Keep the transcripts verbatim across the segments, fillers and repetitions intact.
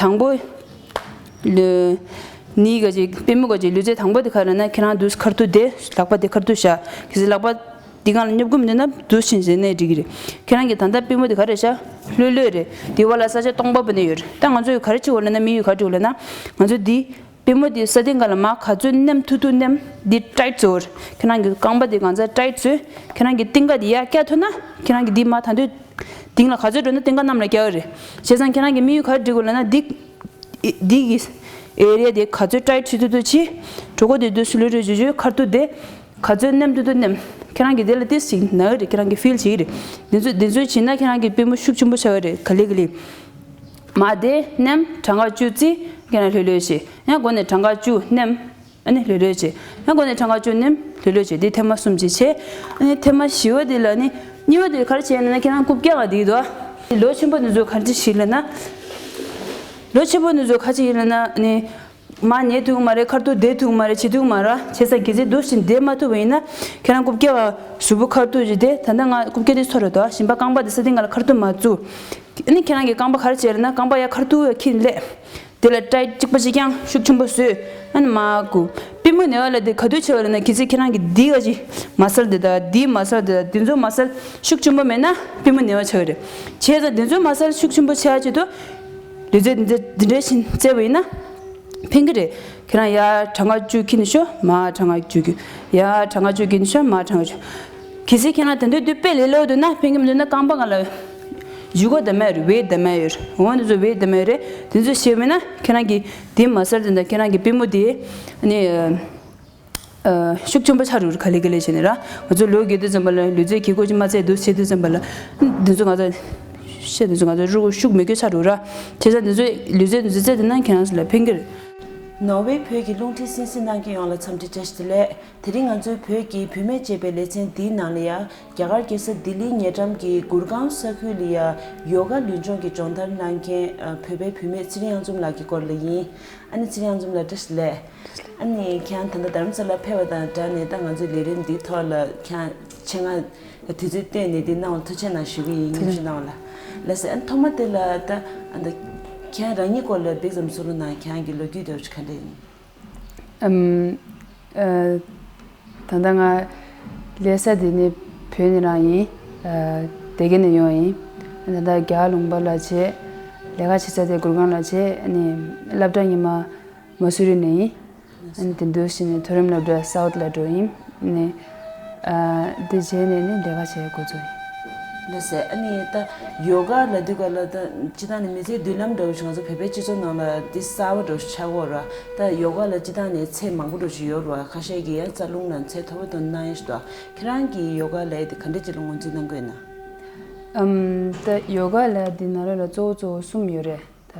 དང་པོ། ལུས། ནི་ག་ཅིག་པུས་མོ་ག་ཅིག་ལུས་རྩལ་དང་པོ་དེ་ག་རེ་ན་ཁྱེད་རང་དུས་ཁ་ཐུག་དེ་ལག་པ་དེ་ཁ་ཐུག་བཞག་གལ་སྲིད་ལག་པ་འདི་སྒང་ལ་སྙོབ་གི་མི་འདུག་ན་དུས་ཕྱིན་ཟེར་ནས་འགྲིག་གི་རེད། ཁྱེད་རང་གི་ད་ལྟ་པུས་མོ་དེ་ག་རེ་བཞག་ལྷོད་ལྷོད་རེད། དེ་བ་ལ་ས་ཆ་སྟོང་པ་བ་ནས་ཡོད་རེད། ད་ང་ཚོས་ག་རེ་བྱེད་དགོས་ལབ་ན་དམིགས་ཡུལ་ག་རེ་བྱེད་དགོས་ལབ་ན་ང་ཚོ་འདི། པུས་མོ་དེ་ས་སྟེང་ག་ལ་མར་ག་ཚོད་མནན་ཐུབ་ཐུབ་མནན། འདི་ཊའིཊ་བཟོ་རེད། ཁྱེད་རང་གི་རྐང་པ་དེ་གང་ཚད་ཊའིཊ་བཟོས། ཁྱེད་རང་གི་རྟིང་ཀ་དེ་ཡར་བཀྱག་ཐུབ་ན་ཁྱེད་རང་གི་འདི་མར་ད་དུང་། སྟེང་ལ་ག་ཚོད་འགྲོ་ན་སྟེང་ཀ་གནམ་ལ་བཀྱག་གི་རེད། བྱས་ཙང་ཁྱེད་རང་གི་དམིགས་ཡུལ་ག་རེ་སྒྲིག་དགོས་ལབ་ན་འདི། འདི་གི་ཨེ་རི་ཡ་དེ་ག་ཚོད་ཊའིཊ་བྱེད་ཐུབ་ཐུབ་བྱེད། གྲོད་ཁོག་དེ་དུས་སུ་ལྷོད་ལྷོད་བྱེད་བྱེད་ཁ་ཐུག་དེ། ག་ཚོད་མནན་ཐུབ་ཐུབ་མནན། ཁྱེད་རང་གི་དེ་ལ་ཏིས་ཅིག་ན་གི་རེད། ཁྱེད་རང་གི་ཕིལ་བྱེད་ཀྱི་རེད། འདི་ཚོ་འདི་ཚོ་བྱེད་ན་ཁྱེད་རང་གི་པུས་མོ་ཤུགས་ཆེན་པོ་ཆགས་ཀྱི་རེད། ག་ལེ་ག་ལེ། མར་དེ་མནན། གྲངས་ཀ་བཅུ་བརྩི། ཁྱེད་རང་ལྷོད་ལྷོད་བྱེད། ཡང་སྒོ་ནས་གྲངས་ཀ་བཅུ་མནན། ཨ་ནི་ལྷོད་ལྷོད་བྱེད། ཡང་སྒོ་ནས་གྲངས་ཀ་བཅུ་མནན། ལྷོད་ལྷོད་བྱེད། དེ་ཐེངས་མ་གསུམ་ཅིག་བྱེད། ཨ་ནི་ཐེངས་མ་བཞི་བ་དེ་ལ་ནི་གཉིས་པ་དེ་ག་རེ་བྱེད་ན་ན་ཁྱེད་རང་རྐུབ་བཀྱག་ག་དེ་འདུག་ལོ་ཆེན་པོ་འདི་ཚོ་ག་རེ་བྱེད་ལབ་ན། ལོ་ཆེན་པོ་འདི་ཚོ་ག་རེ་བྱེད་ལབ་ན་ནི། མར་ཉལ་ཐུབ་ཀྱི་མ་རེད། ཁ་ཐུག་བསྡད་ཐུབ་ཀྱི་མ་རེད། བྱེད་ཐུབ་ཀྱི་མ་རེད། བྱས་ཙང་གལ་སྲིད་འདུག་བཞིན་བསྡད་མ་ཐུབ་པ་ཡིན་ན་ཁྱེད་རང་རྐུབ་བཀྱག་གཟུགས་པོ་ཁ་ཐུག་ཅིག་བསྡད། ད་ལྟ་ང་རྐུབ་བཀྱག་དེ་ཚོར་རེད་དོ། གཞན་པ་རྐང་པ་དེ་ས་སྟེང་ག་ལ་ཁ་ཐུག་མ་བཙུགས། ཨ་ནི་ཁྱེད་རང་གི་རྐང་པ་ག་རེ་བྱེད་ལབ་ན་རྐང་པ་ཡར་ཁ་ཐུག་ཡར་འཁྱེར་སླེབས། དེ་ལ་ཊའིཊ་གཅིག་པ་གཅིག་རྐྱང་ཤུགས་ཆེན་པོ་བཟོས། ཨ་ནི་མར་བཀུག་པུས་མོ་ནེ་བ་ལ་དེ་ག་དུས་བྱེད་པ་ལབ་ན་གལ་སྲིད་ཁྱེད་རང་གི་འདི་ག་ཅིག་མ་སལ་དེ་དང་འདིའི་མ་སལ་དེ་དང་འདི་ཚོ་མ་སལ་ཤུགས་ཆེན་པོ་མེད་ན་པུས་མོ་ནེ་བ་ཆགས་ཀྱི་རེད། བྱས་ཙང་འདི་ཚོ་མ་སལ་ཤུགས་ཆེན་པོ་ཆགས་ཆེད་དུ། ལུས་རྩལ་འདི་འདྲ་འདི་འདྲ་བཞིན་རྩེ་བ་ཡིན་ན། ཕན་གྱི་རེད། ཁྱེད་རང་ཡར་གྲངས་ཀ་བཅུ་འཁྱེར་ནས་ཤོག་མར་གྲངས་ཀ་བཅུ་འཁྱེར། ཡར་གྲངས་ཀ་བཅུ་འཁྱེར་ནས་ཤོག་མར་གྲངས་ཀ་བཅུ། གལ་སྲིད་ཁྱེད་རང་དེ་འདྲ་དུས་དཔེ་ལས་སླ་པོ་འདུག་ན་ཕན་གྱི་མི་འདུག་ན་རྐང་པ་སྒང་ལ་ཡུ་ག་འདྲ་མ་ཡོད་རེད། ཝེཊ་འདྲ་མ་ཡོད་རེད། འོ་འདི་ཚོ་ཝེཊ་འདྲ་མ་ཡོད་རེད། དེ་ཚོ་བྱས་པ་ཡིན་ན་ཁྱེད་རང་གི་དེ་མ་སལ་དེ་དང་ཁྱེད་རང་གི་པུས་མོ་དེ་ནི། ཤུགས་ཆེན་པོ་ཆགས་འགྲོ་རེད། ག་ལེ་ག་ལེ་བྱས་ནས་ར། ང་ཚོ་ལོ་རྒས་དུས་ཙམ་པ་ལ་ལུས་རྩལ་གྱི་སྐོར་ཅིག་མ་རྩེད་འདུག་བྱེད་དུས་ཙམ་པ་ལ། འདི་ཚོ་ང་ཚོ། བཤད་དུས་ཚོ་ང་ཚོ་རུ་ཤུགས་མེད་རྒྱུ་ཆགས་འགྲོ་ར། བྱས་ཙང་འདི་ཚོ་ལུས་རྩལ་འདི་ཚོ་རྩེད་དུས་ན་ཁྱེད་རང་ཚོ་ལ་ཕན་གྱི་རེད། ནོར་ཝེ་བོད་ཀྱི་རླུང་འཕྲིན་གསན་གཟིགས་གནང་མཁན་ཡོངས་ལ་འཚམས་འདྲི་བཀྲ་ཤིས་བདེ་ལེགས། དེ་རིང་ང་ཚོའི་བོད་ཀྱི་བུད་མེད་ཅེས་པའི་ལེ་ཚན་འདིའི་ནང་ལ་ཡང་རྒྱ་གར་རྒྱལ་ས་ལྡི་ལིའི་ཉེ་འགྲམ་གྱི་གུར་ཁང་ས་ཁུལ་ལ་ཡང་ཡོ་ག་ལུས་སྦྱོང་གི་སྦྱོང་བརྡར་གནང་མཁན་བོད་པའི་བུད་མེད་ཚེ་རིང་གཡང་འཛོམས་ལགས་ཀྱི་སྐོར་ལ་ཡིན། ཨ་ནི་ཚེ་རིང་གཡང་འཛོམས་ལགས་བཀྲ་ཤིས་བདེ་ལེགས། ཨ་ནི་ཁྱེད་རང་ད་ལྟ་རྡ་རམ་ས་ལ་ཕེབས་པ་དང་སྦྲགས་ནས་ད་ང་ཚོའི་ལས་རིམ་འདིའི་ཐོག་ལ་ཁྱེད་རང་ཆེད་མངགས་དུས་ཚོད་བཏོན་ནས་འདི་གནང་བར་ཐུགས་རྗེ་གནང་ཞུ་གི་ཡིན། སྙན་ཞུ་གནང་བ་ལ། ལགས་སེ། ཨ་ནི་ཐོག་མ་དེ་ལ་ད་ཨ་ནི་ཁྱེད་རང་ཉིད་སྐོར་ལ་འདི་ཙམ་གསུང་རོགས་གནང་། ཁྱེད་རང་གི་ལོ་རྒྱུས་དེ་ག་འདྲ་ཡིན། ཨམ། ཨ། ད་ལྟ་ང་སླེབས་ས་དེ་ནི་བོད་ནས་རང་ཡིན། ཨ། སྡེ་དགེ་ནས་ཡོང་ཡིན། ད་ལྟ་རྒྱ་གར་ལུང་པ་ལ་བྱས། ལས་ཀ་བྱེད་ས་དེ་གུར་ཁང་ལ་བྱས། ཨ་ནི་སློབ་གྲྭ་ཉི་མ་མ་སུ་རི་ནས་ཡིན། ཨ་ནི་དེ་འདུག་བྱས་ནས་མཐོ་རིམ་སློབ་གྲྭ་སའུཐ་ལ་འགྲོ་ཡིན། ཨ་ནི། ཨ། དེ་རྗེས་ནས་ནི་ལས་ཀ་བྱེད་འགོ་ཚུགས་ཡིན། ལགས་སེ། ཨ་ནི་ད་ཡོ་ག་ལབ་དུས་ག་ལ་ད་སྤྱིར་བཏང་ནི་མི་ཚེའི་མདུན་ལམ་འདྲ་བོ་ཞིག་ང་ཚོ་བོད་པའི་སྤྱི་ཚོགས་ནང་ལ་འདི་གསར་པ་འདྲ་བོ་ཞིག་ཆགས་ཀྱི་ཡོད་རེད་བ། ད་ཡོ་ག་ལ་སྤྱིར་བཏང་ནས་ཚད་མང་པོ་འདྲ་བོ་ཞིག་ཡོད་རེད་བ། ཁ་ཤས་ཀྱིས་ཡང་རྩ་རླུང་ལ་ཚད་མཐོ་པོ་དང་གནང་ཡ་ཞིག་འདུག་ཁྱེད་རང་གིས་ཡོ་ག་ལབ་ཡ་དེ་ག་འདྲ་ཅིག་ལ་ངོས་འཛིན་གནང་གི་ཡོད་ན། ཨམ། ད་ཡོ་ག་ལབ་ཡ་འདི་ནང་ལོགས་ལ་གཙོ་བོ་གཙོ་བོ་གསུམ་ཡོད་རེད་ད།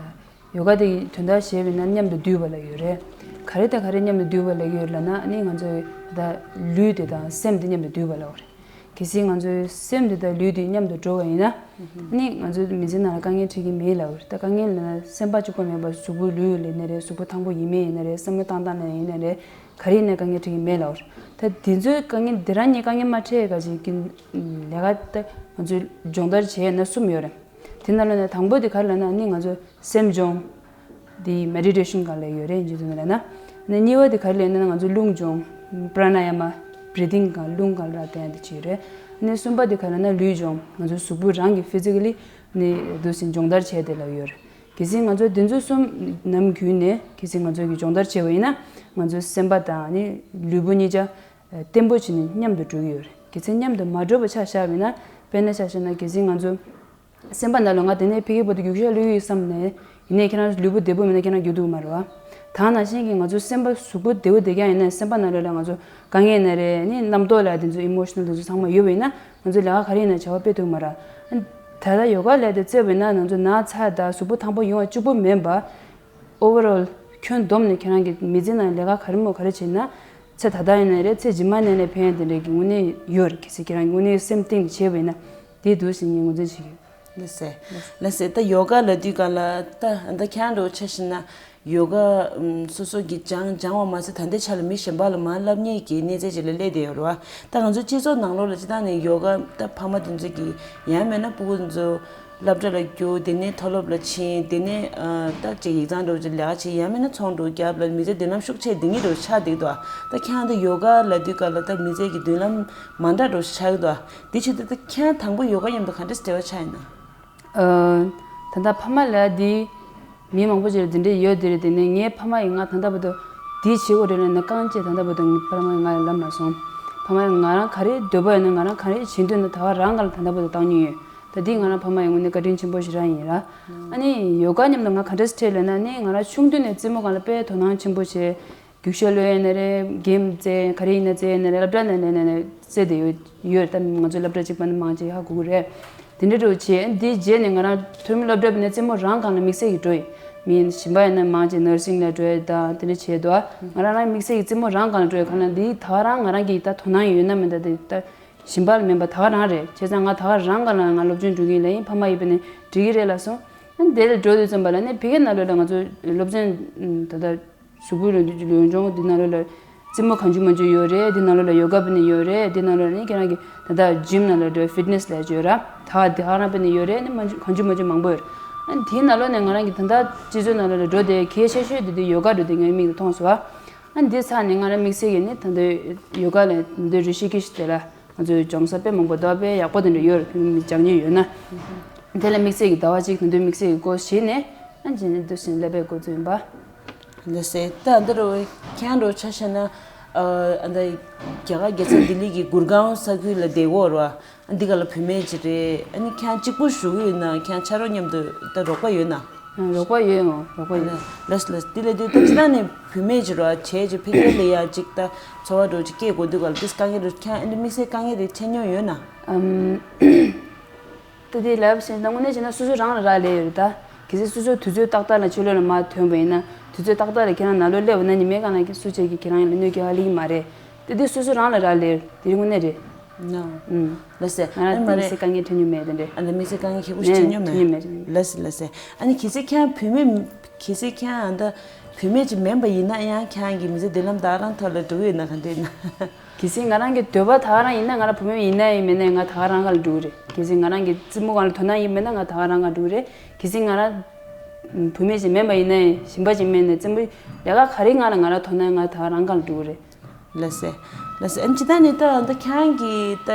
ཡོ་ག་དེ་དོན་དག་བཤད་པ་ཡིན་ན་མཉམ་དུ་སྡོད་པ་ལབ་ཡོད་རེད། ག་རེ་དང་ག་རེ་མཉམ་དུ་སྡོད་པ་ལབ་ཀྱི་ཡོད་ལབ་ན། ཨ་ནི་ང་ཚོའི་ད་ལུས་དེ་དང་སེམས་དེ་མཉམ་དུ་སྡོད་པ་ལབ་ཀྱི་ཡོད་རེད། གལ་སྲིད་ང་ཚོའི་སེམས་དེ་དང་ལུས་དེ་མཉམ་དུ་འགྲོ་བ་ཡིན་ན། ཨ་ནི་ང་ཚོའི་མི་ཚེ་ནང་ལ་དཀའ་ངལ་འཕྲད་ཀྱི་མེད་ལབ་ཀྱི་ཡོད་རེད། ད་དཀའ་ངལ་ལབ་ན་སེམས་པ་གཅིག་པོ་མིན་པ་གཟུགས་པོ་ལུས་ལ་ཡིན་ན་རེད། གཟུགས་པོ་ཐང་པོ་ཡིན་མིན་ཡིན་ན་རེད། བསམ་བློ་བཏང་སྟངས་ལ་ཡིན་ན་རེད། ག་རེ་ཡིན་ན་དཀའ་ངལ་འཕྲད་ཀྱི་མེད་ལབ་ཀྱི་ཡོད་རེད། ད་དེ་ཚོའི་དཀའ་ངལ་དེ་རང་ཉིད་དཀའ་ངལ་མ་འཕྲད་ག་ཅིག་གི་ལས་ཀ་ད་ང་ཚོའི་སྦྱོང་བརྡར་བྱེད་ཡ་ན་གསུམ་ཡོད་རེད། དེ་ནང་ལོགས་ནས་དང་པོ་དེ་ག་རེ་ལབ་ན་ནི་ང་ཚོ་སེམས་སྦྱོང་། དེ་མེ་ཌི་ཊེ་ཤན་སྒང་ལ་ཡོད་རེད། ཡིན་གཅིག་མཚུངས་ལབ་ན། ནི་གཉིས་པ་དེ་ག་རེ་ལབ་ན་ང་ཚོ་རླུང་སྦྱོང་། པྲ་ན་ཡ་མ། བྷི་རི་དིང་སྒང་རླུང་སྒང་ལ་བསྟན་ཡ་དེ་ཅིག་ཡོད་རེད། ནི་གསུམ་པ་དེ་ག་རེ་ལབ་ན་ལུས་སྦྱོང་། ང་ཚོ་གཟུགས་པོ་རང་གི་ཕི་ཛི་ཀ་ལི་ནི་འདུག་སེ་སྦྱོང་བརྡར་བྱས་དེ་ལ་ཡོད་རེད། གལ་སྲིད་ང་ཚོ་དེ་ཚོ་གསུམ་ནམ་རྒྱུན་ནས་གལ་སྲིད་ང་ཚོ་གི་སྦྱོང་བརྡར་བྱས་པ་ཡིན་ན་ང་ཚོའི་སེམས་པ་དང་ནི་ལུས་པོ་གཉིས་ཆ་བརྟན་པོ་བྱས་ནས་མཉམ་དུ་འགྲོ་གི་ཡོད་རེད། གལ་སྲིད་མཉམ་དུ་མ་འགྲོ་བ་ཆ་བཞག་པ་ཡིན་ན། དཔེར་ན་ཆ་བཞག་ན་གལ་སྲིད་ང་ཚོ་སེམས་པ་ནང་ལ་ང་དེ་ནས་ཕ་གི་བར་དུ་རྒྱུག་ཤར་གློད་ཀྱི་ཡོད་བསམ་ནས་ཡིན་ནའི་ཁྱེད་རང་ལུས་པོ་བདེ་པོ་མེད་ན་ཁྱེད་རང་རྒྱུག་ཐུབ་ཀྱི་མ་རེད་བ། ད་ནང་བཞིན་གྱི་ང་ཚོ་སེམས་པ་གཟུགས་པོ་བདེ་པོ་བསྡད་ཀྱང་ཡིན་ནའི་སེམས་པ་ནང་ལོགས་ལ་ང་ཚོ་དཀའ་ངལ་ན་རེད། ནི་རྣམ་རྟོག་ལ་དེ་ཚོ་ཨི་མོ་ཤ་ནལ་དེ་ཚོ་ཚང་མ་ཡོད་པ་ཡིན་ན་ང་ཚོ་ལས་ཀ་ག་རེ་ཡིན་ན་བྱ་བ་སྤེལ་ཐུབ་ཀྱི་མ་རེད། ད་ལྟ་ཡོ་ག་ལབ་དེ་རྩེད་པ་ཡིན་ན་ང་ཚོ་ན་ཚ་དང་གཟུགས་པོ་ཐང་པོ་ཡོང་བ་གཅིག་པུ་མིན་པ། ཨོ་ཝར་ཨོལ་ཁྱོན་བསྡོམས་ནས་ཁྱེད་རང་གི་མི་ཚེ་ནང་ལས་ཀ་ག་རེ་མོ་ག་རེ་བྱེད་ན། ཚེ་ད་ལྟ་ཡིན་ན་རེད། ཚེ་རྗེས་མ་ནས་ནས་ཕན་ཡ་དེ་འདྲ་གི་དངོས་གནས་ཡོད་རེད། གལ་སྲིད་ཁྱེད་རང་གི་དངོས་གནས་སེམས་གཏིང་ནས་བྱས་པ་ཡིན་ན་དེ་འདུག་སེ་ངས་ངོས་འཛིན་བྱེད་ཀྱི་ཡོད། ལགས་སེ། ལགས་སེ། ད་ཡོ་ག་ལབ་དུས་སྒང་ལ་ད་ད་ཁྱེད་རང་འདྲ་བོ་ཆ་བཞག་ན་ཡོ་ག་ཨམ་སོ་སོ་གིས་སྦྱང་སྦྱང་བ་མ་ཟད་ད་ལྟའི་ཆ་ལ་མི་གཞན་པ་ལ་མར་བསླབ་མཁན་གྱི་གནས་ཚད་ཅིག་ལ་སླེབས་བསྡད་ཡོད་རེད་བ། ད་ང་ཚོའི་སྤྱི་ཚོགས་ནང་ལོགས་ལ་སྤྱིར་བཏང་ནས་ཡོ་ག་ད་ཕ་མ་དེ་ཚོ་གིས་ཡང་མིན་ན་ཕྲུ་གུ་དེ་ཚོ་ སློབ་གྲྭ་ལ་རྒྱུགས། དེ་ནས་མཐོ་སློབ་ལ་ཕྱིན། དེ་ནས་ཨ་ད་ཅིག་ཡིག་ཚང་འདྲ་བོ་ཅིག་ལས་ཀ་བྱེད། ཡང་མིན་ན་ཚོང་འགྲོ་རྒྱབ་ལ་མི་ཚེ་མདུན་ལམ་ཤུགས་ཆེ་འདི་གཉིས་འདྲ་བོ་ཆགས་བསྡད་འདུག་ད་ཁྱེད་རང་ད་ཡོ་ག་ལབ་དུས་སྐབས་ལ་ད་མི་ཚེ་གི་མདུན་ལམ་མ་འདྲ་འདྲ་བོ་ཞིག་ཆགས་ཀྱི་འདུག་འདི་བྱེད་དུས་ད་ཁྱེད་རང་དང་པོ་ཡོ་ག་མཉམ་དུ་ག་འདྲ་འབྲེལ་བ་ཆགས་ཡིན་ན། ཨ། ད་ལྟ་ཕ་མ་ལ་འདི་མི་མང་པོ་ཅིག་ལ་འདི་འདྲ་ཡོད་འདི་རེད། དེ་ནས་ངའི་ཕ་མ་ཡིས་ང་ད་ལྟ་བར་དུ་འདི་བྱེད་དགོས་རེད་ལབ་ནས་རྐང་བཅད་ད་ལྟ་བར་དུ་ངའི་ཕ་མ་ཡིས་ང་ལ་ལབ་མ་སོང་། ཕ་མ་ཡིས་ང་རང་ག་རེ་འདོད་པ་ཡོད་ན་ང་རང་ག་རེ་བྱེད་འདོད་ན་ད་ག་རང་སྒང་ལ་ད་ལྟ་བར་དུ་བཏང་མྱོང་ཡོད། ད་འདི་ང་རང་ཕ་མ་ཡི་ངོས་ནས་བཀའ་དྲིན་ཆེན་པོ་ཞིག་རང་ཡིན་ར། ཨ་ནི་ཡོ་ག་མཉམ་དུ་ང་ག་འདྲ་སེ་འཕྲད་ལབ་ན་ནི་ང་རང་ཆུང་དུས་ནས་རྩེད་མོ་སྒང་ལ་དཔེ་དོ་སྣང་ཆེན་པོ་བྱས། རྒྱུག་ཤར་གློད་ཡིན་ན་རེད། གེམ་རྩེ་ག་རེ་ཡིན་ན་རྩེ་ཡིན་ན་རེད། སློབ་གྲྭ་ནས་ནས་ནས་ནས་རྩེ་དེ་ཡོད་ཡོད་རེད། ད་ང་ཚོའི་སློབ་གྲྭ་གཅིག་པ་ནས་མང་ཆེ་ཧ་གོ་གི་རེད། དེ་འདྲ་འགྲོ་བྱས་འདི་རྗེས་ནས་ང་རང་མཐོ་རིམ་སློབ་གྲྭ་བ་ནས་རྩེད་མོ་རང་སྒང་ལ་དམིགས་བསལ་གྱི་འགྲོ་ཡིན། མི་གཞན་པ་ཡིན་ན་མང་ཆེ་ནར་སིང་ལ་འགྲོ་ཡ་དང་དེ་འདྲ་བྱས་འདུག་ང་རང་རང་དམིགས་བསལ་གྱི་རྩེད་མོ་རང་སྒང་ལ་འགྲོ་ཡ་གང་ལ་འདི་ད་ག་རང་ང་རང་གི་ད་དོ་སྣང་ཡོད་ན་མེད་ན་དེ་ད་གཞན་པ་ལ་མིན་པ་ད་ག་རང་རེད། བྱས་ཙང་ང་ད་ག་རང་སྒང་ལ་ང་སློབ་སྦྱོང་འགྲོ་གི་ཡིན་ལབ་ཡིན། ཕ་མ་ཡིས་བས་ནས་འགྲིག་གི་རེད་ལབ་སོང་། ཨ་ནི་དེ་ལ་འགྲོ་དུས་ཙམ་པ་ལ་ནི་ཕ་གིའི་ནང་ལོགས་ལ་ང་ཚོ་སློབ་ཚན་ད་ལྟ་གཟུགས་པོའི་ལུས་ལུས་སྦྱོང་འདི་ནང་ལོགས་ལ་རྩེད་མོ་གང་བྱུང་མང་བྱུང་ཡོད་རེད། འདི་ནང་ལོགས་ལ་ཡོ་ག་བྱས་ནས་ཡོད་རེད། འདི་ནང་ལོགས་ལ་ནི་ཁྱེད་རང་གི་ད་ལྟ་ཇིམ་ནང་ལ་འགྲོ་ཕིཊ་ནེ་སི་ལབ་ཡོད་ར། ད་ག་འདི་ག་རང་བྱས་ནས་ཡོད་རེད། ནི་མང་བྱུང་གང་བྱུང་མང་བྱུང་མང་པོ་ཡོད་རེད། ཨ་ནི་དེའི་ནང་ལོགས་ནས་ང་རང་གི་ད་ལྟ་སྤྱི་ཚོགས་ནང་ལོགས་ལ་འགྲོ་དེ་གལ་ཆེ་ཤོས་དེ་དུས་ཡོ་ག་འགྲོ་དེ་ངའི་མིག་ལ་མཐོང་སོང་བ། ཨ་ནི་འདི་ཚར་ནས་ང་རང་དམིགས་བསལ་གྱི་ནི་ད་ལྟ་ཡོ་ག་ལ་འདི་རི་ཤི་ཀེཤ་དེ་ལ། ང་ཚོའི་སྦྱོང་ས་དཔེ་མང་པོ་འདུག་དཔེ་ཡག་པོ་དེ་འདྲ་ཡོད་རེད། ཁྱོད་མི་སྦྱང་མཁན་ཡོད་ན། དེ་ལ་དམིགས་བསལ་གྱི་ཟླ་བ་གཅིག་དེ་འདྲའི་དམིགས་བསལ་གྱི་སྒོ་ཕྱེ་ནས་ཨ་ནི་འདུག་སེ་སླེབས་པའི་འགོ་ཚུགས་ཡིན་པ། ལགས་སེ། ད་འདི་རུ་ཁྱེད་རང་ཆ་བཞག་ན་ཨ་ད་རྒྱ་གར་རྒྱལ་ས་ལྡི་ལི་གི་གུར་གང་ས་ཁུལ་ལ་བསྡད་ཡོད་རེད་བ། འདི་ག་ལ་བུད་མེད་ཅིག་རེད། ཨ་ནི་ཁྱེད་རང་གཅིག་པུ་བཞུགས་ཡོད་ན་ཁྱེད་རང་ཆ་རོགས་མཉམ་དུ་ད་རོགས་པ་ཡོད་ན། རོགས་པ་ཡོད་ཡང་རོགས་པ་ཡོད། ལགས་ལགས། དེ་ལས་དུས་ད་ཅི་ད་ནས་བུད་མེད་ཅིག་རོགས་བྱས་ཅིག་ཕ་གིར་ལ་ཡ་ཅིག་ད་འཚོ་བ་འགྲོ་ཅིག་སྐྱེལ་དགོས་དུས་ག་ལ་དེ་དཀའ་ངལ་རེད། ཁྱེད་ཨ་ནི་དམིགས་བསལ་དཀའ་ངལ་རེ་འཕྲད་མྱོང་ཡོད་ན། ཨམ། ད་དེ་ལབ་ཟིན་ད་དངོས་གནས་བྱས་ན་སོ་སོ་རང་ལ་རག་ལས་ཡོད་རེད་ད། གལ་སྲིད་སོ་སོ་དུས་ཚོད་ཏག་ཏག་ལ་ཕྱི་ལོགས་ལ་མར་ཐོན་པ་ཡིན་ན་དུས་ཚོད་ཏག་ཏག་ལ་ཁྱེད་རང་ནང་ལོགས་སླེབས་པ་ན་ཉི་མའི་སྒང་ལ་སུ་གཅིག་གིས་ཁྱེད་རང་ལ་གནོད་སྐྱེལ་བ་སླེབས་ཀྱི་མ་རེད། དེ་དུས་སོ་སོ་རང་ལ་རག་ལས་ཡོད་རེད། དེ་དངོས་གནས་རེད། ནོ། ཨུམ། ལགས་སེ། ང་ཨ་རང་ནི་མ་དམིགས་བསལ་རེད། དཀའ་ངལ་འཕྲད་མྱོང་མེད་དེ་འདྲས། ཨ་ནི་དམིགས་བསལ་དཀའ་ངལ་ཁྱད་པར་ཅིག་ནས་འཕྲད་མྱོང་འཕྲད་མེད། མྱོང་མེད་འཕྲད་མྱོང་མེད། ལགས་སེ་ལགས་སེ། ཨ་ནི་གལ་སྲིད་ཁྱེད་རང་བུད་མེད་གལ་སྲིད་ཁྱེད་རང་ཨ་ད་བུད་མེད་ཅིག་མིན་པ་ཡིན་ན་ཡང་ཁྱེད་རང་གི་མི་ཚེ་མདུན་ལམ་ད་ག་རང་ཐོག་ལ་འགྲོ་གི་ཡོད་ན་ག་འདྲས་ཡིན་ན། གལ་སྲིད་ང་རང་གི་འདོད་པ་ད་ག་རང་ཡིན་ན་ང་རང་བུད་མེད་ཡིན་ན་ཡིན་མིན་ན་ང་ད་ག་རང་སྒང་ལ་འགྲོ་གི་རེད། གལ་སྲིད་ང་རང་གི་རྩེད་མོ་སྒང་ལ་དོ་སྣང་ཡིན་མིན་ན་ང་ད་ག་རང་སྒང་ལ་འགྲོ་གི་རེད། གལ་སྲིད་ང་རང་བུད་མེད་ཅིག་མིན་པ་ཡིན་ན་ཡང་གཞན་པ་ཅིག་མིན་ན་རྩེད་མོ་ལས་ཀ་ག་རེ་སྒང་ལ་ང་རང་དོ་སྣང་ང་ད་ག་རང་སྒང་ལ་འགྲོ་གི་རེད། ལགས་སེ། ལགས་སེ། ཨ་ནི་ཇི་ལྟར་ནི་ད་ད་ཁྱེད་རང་གིས་ད་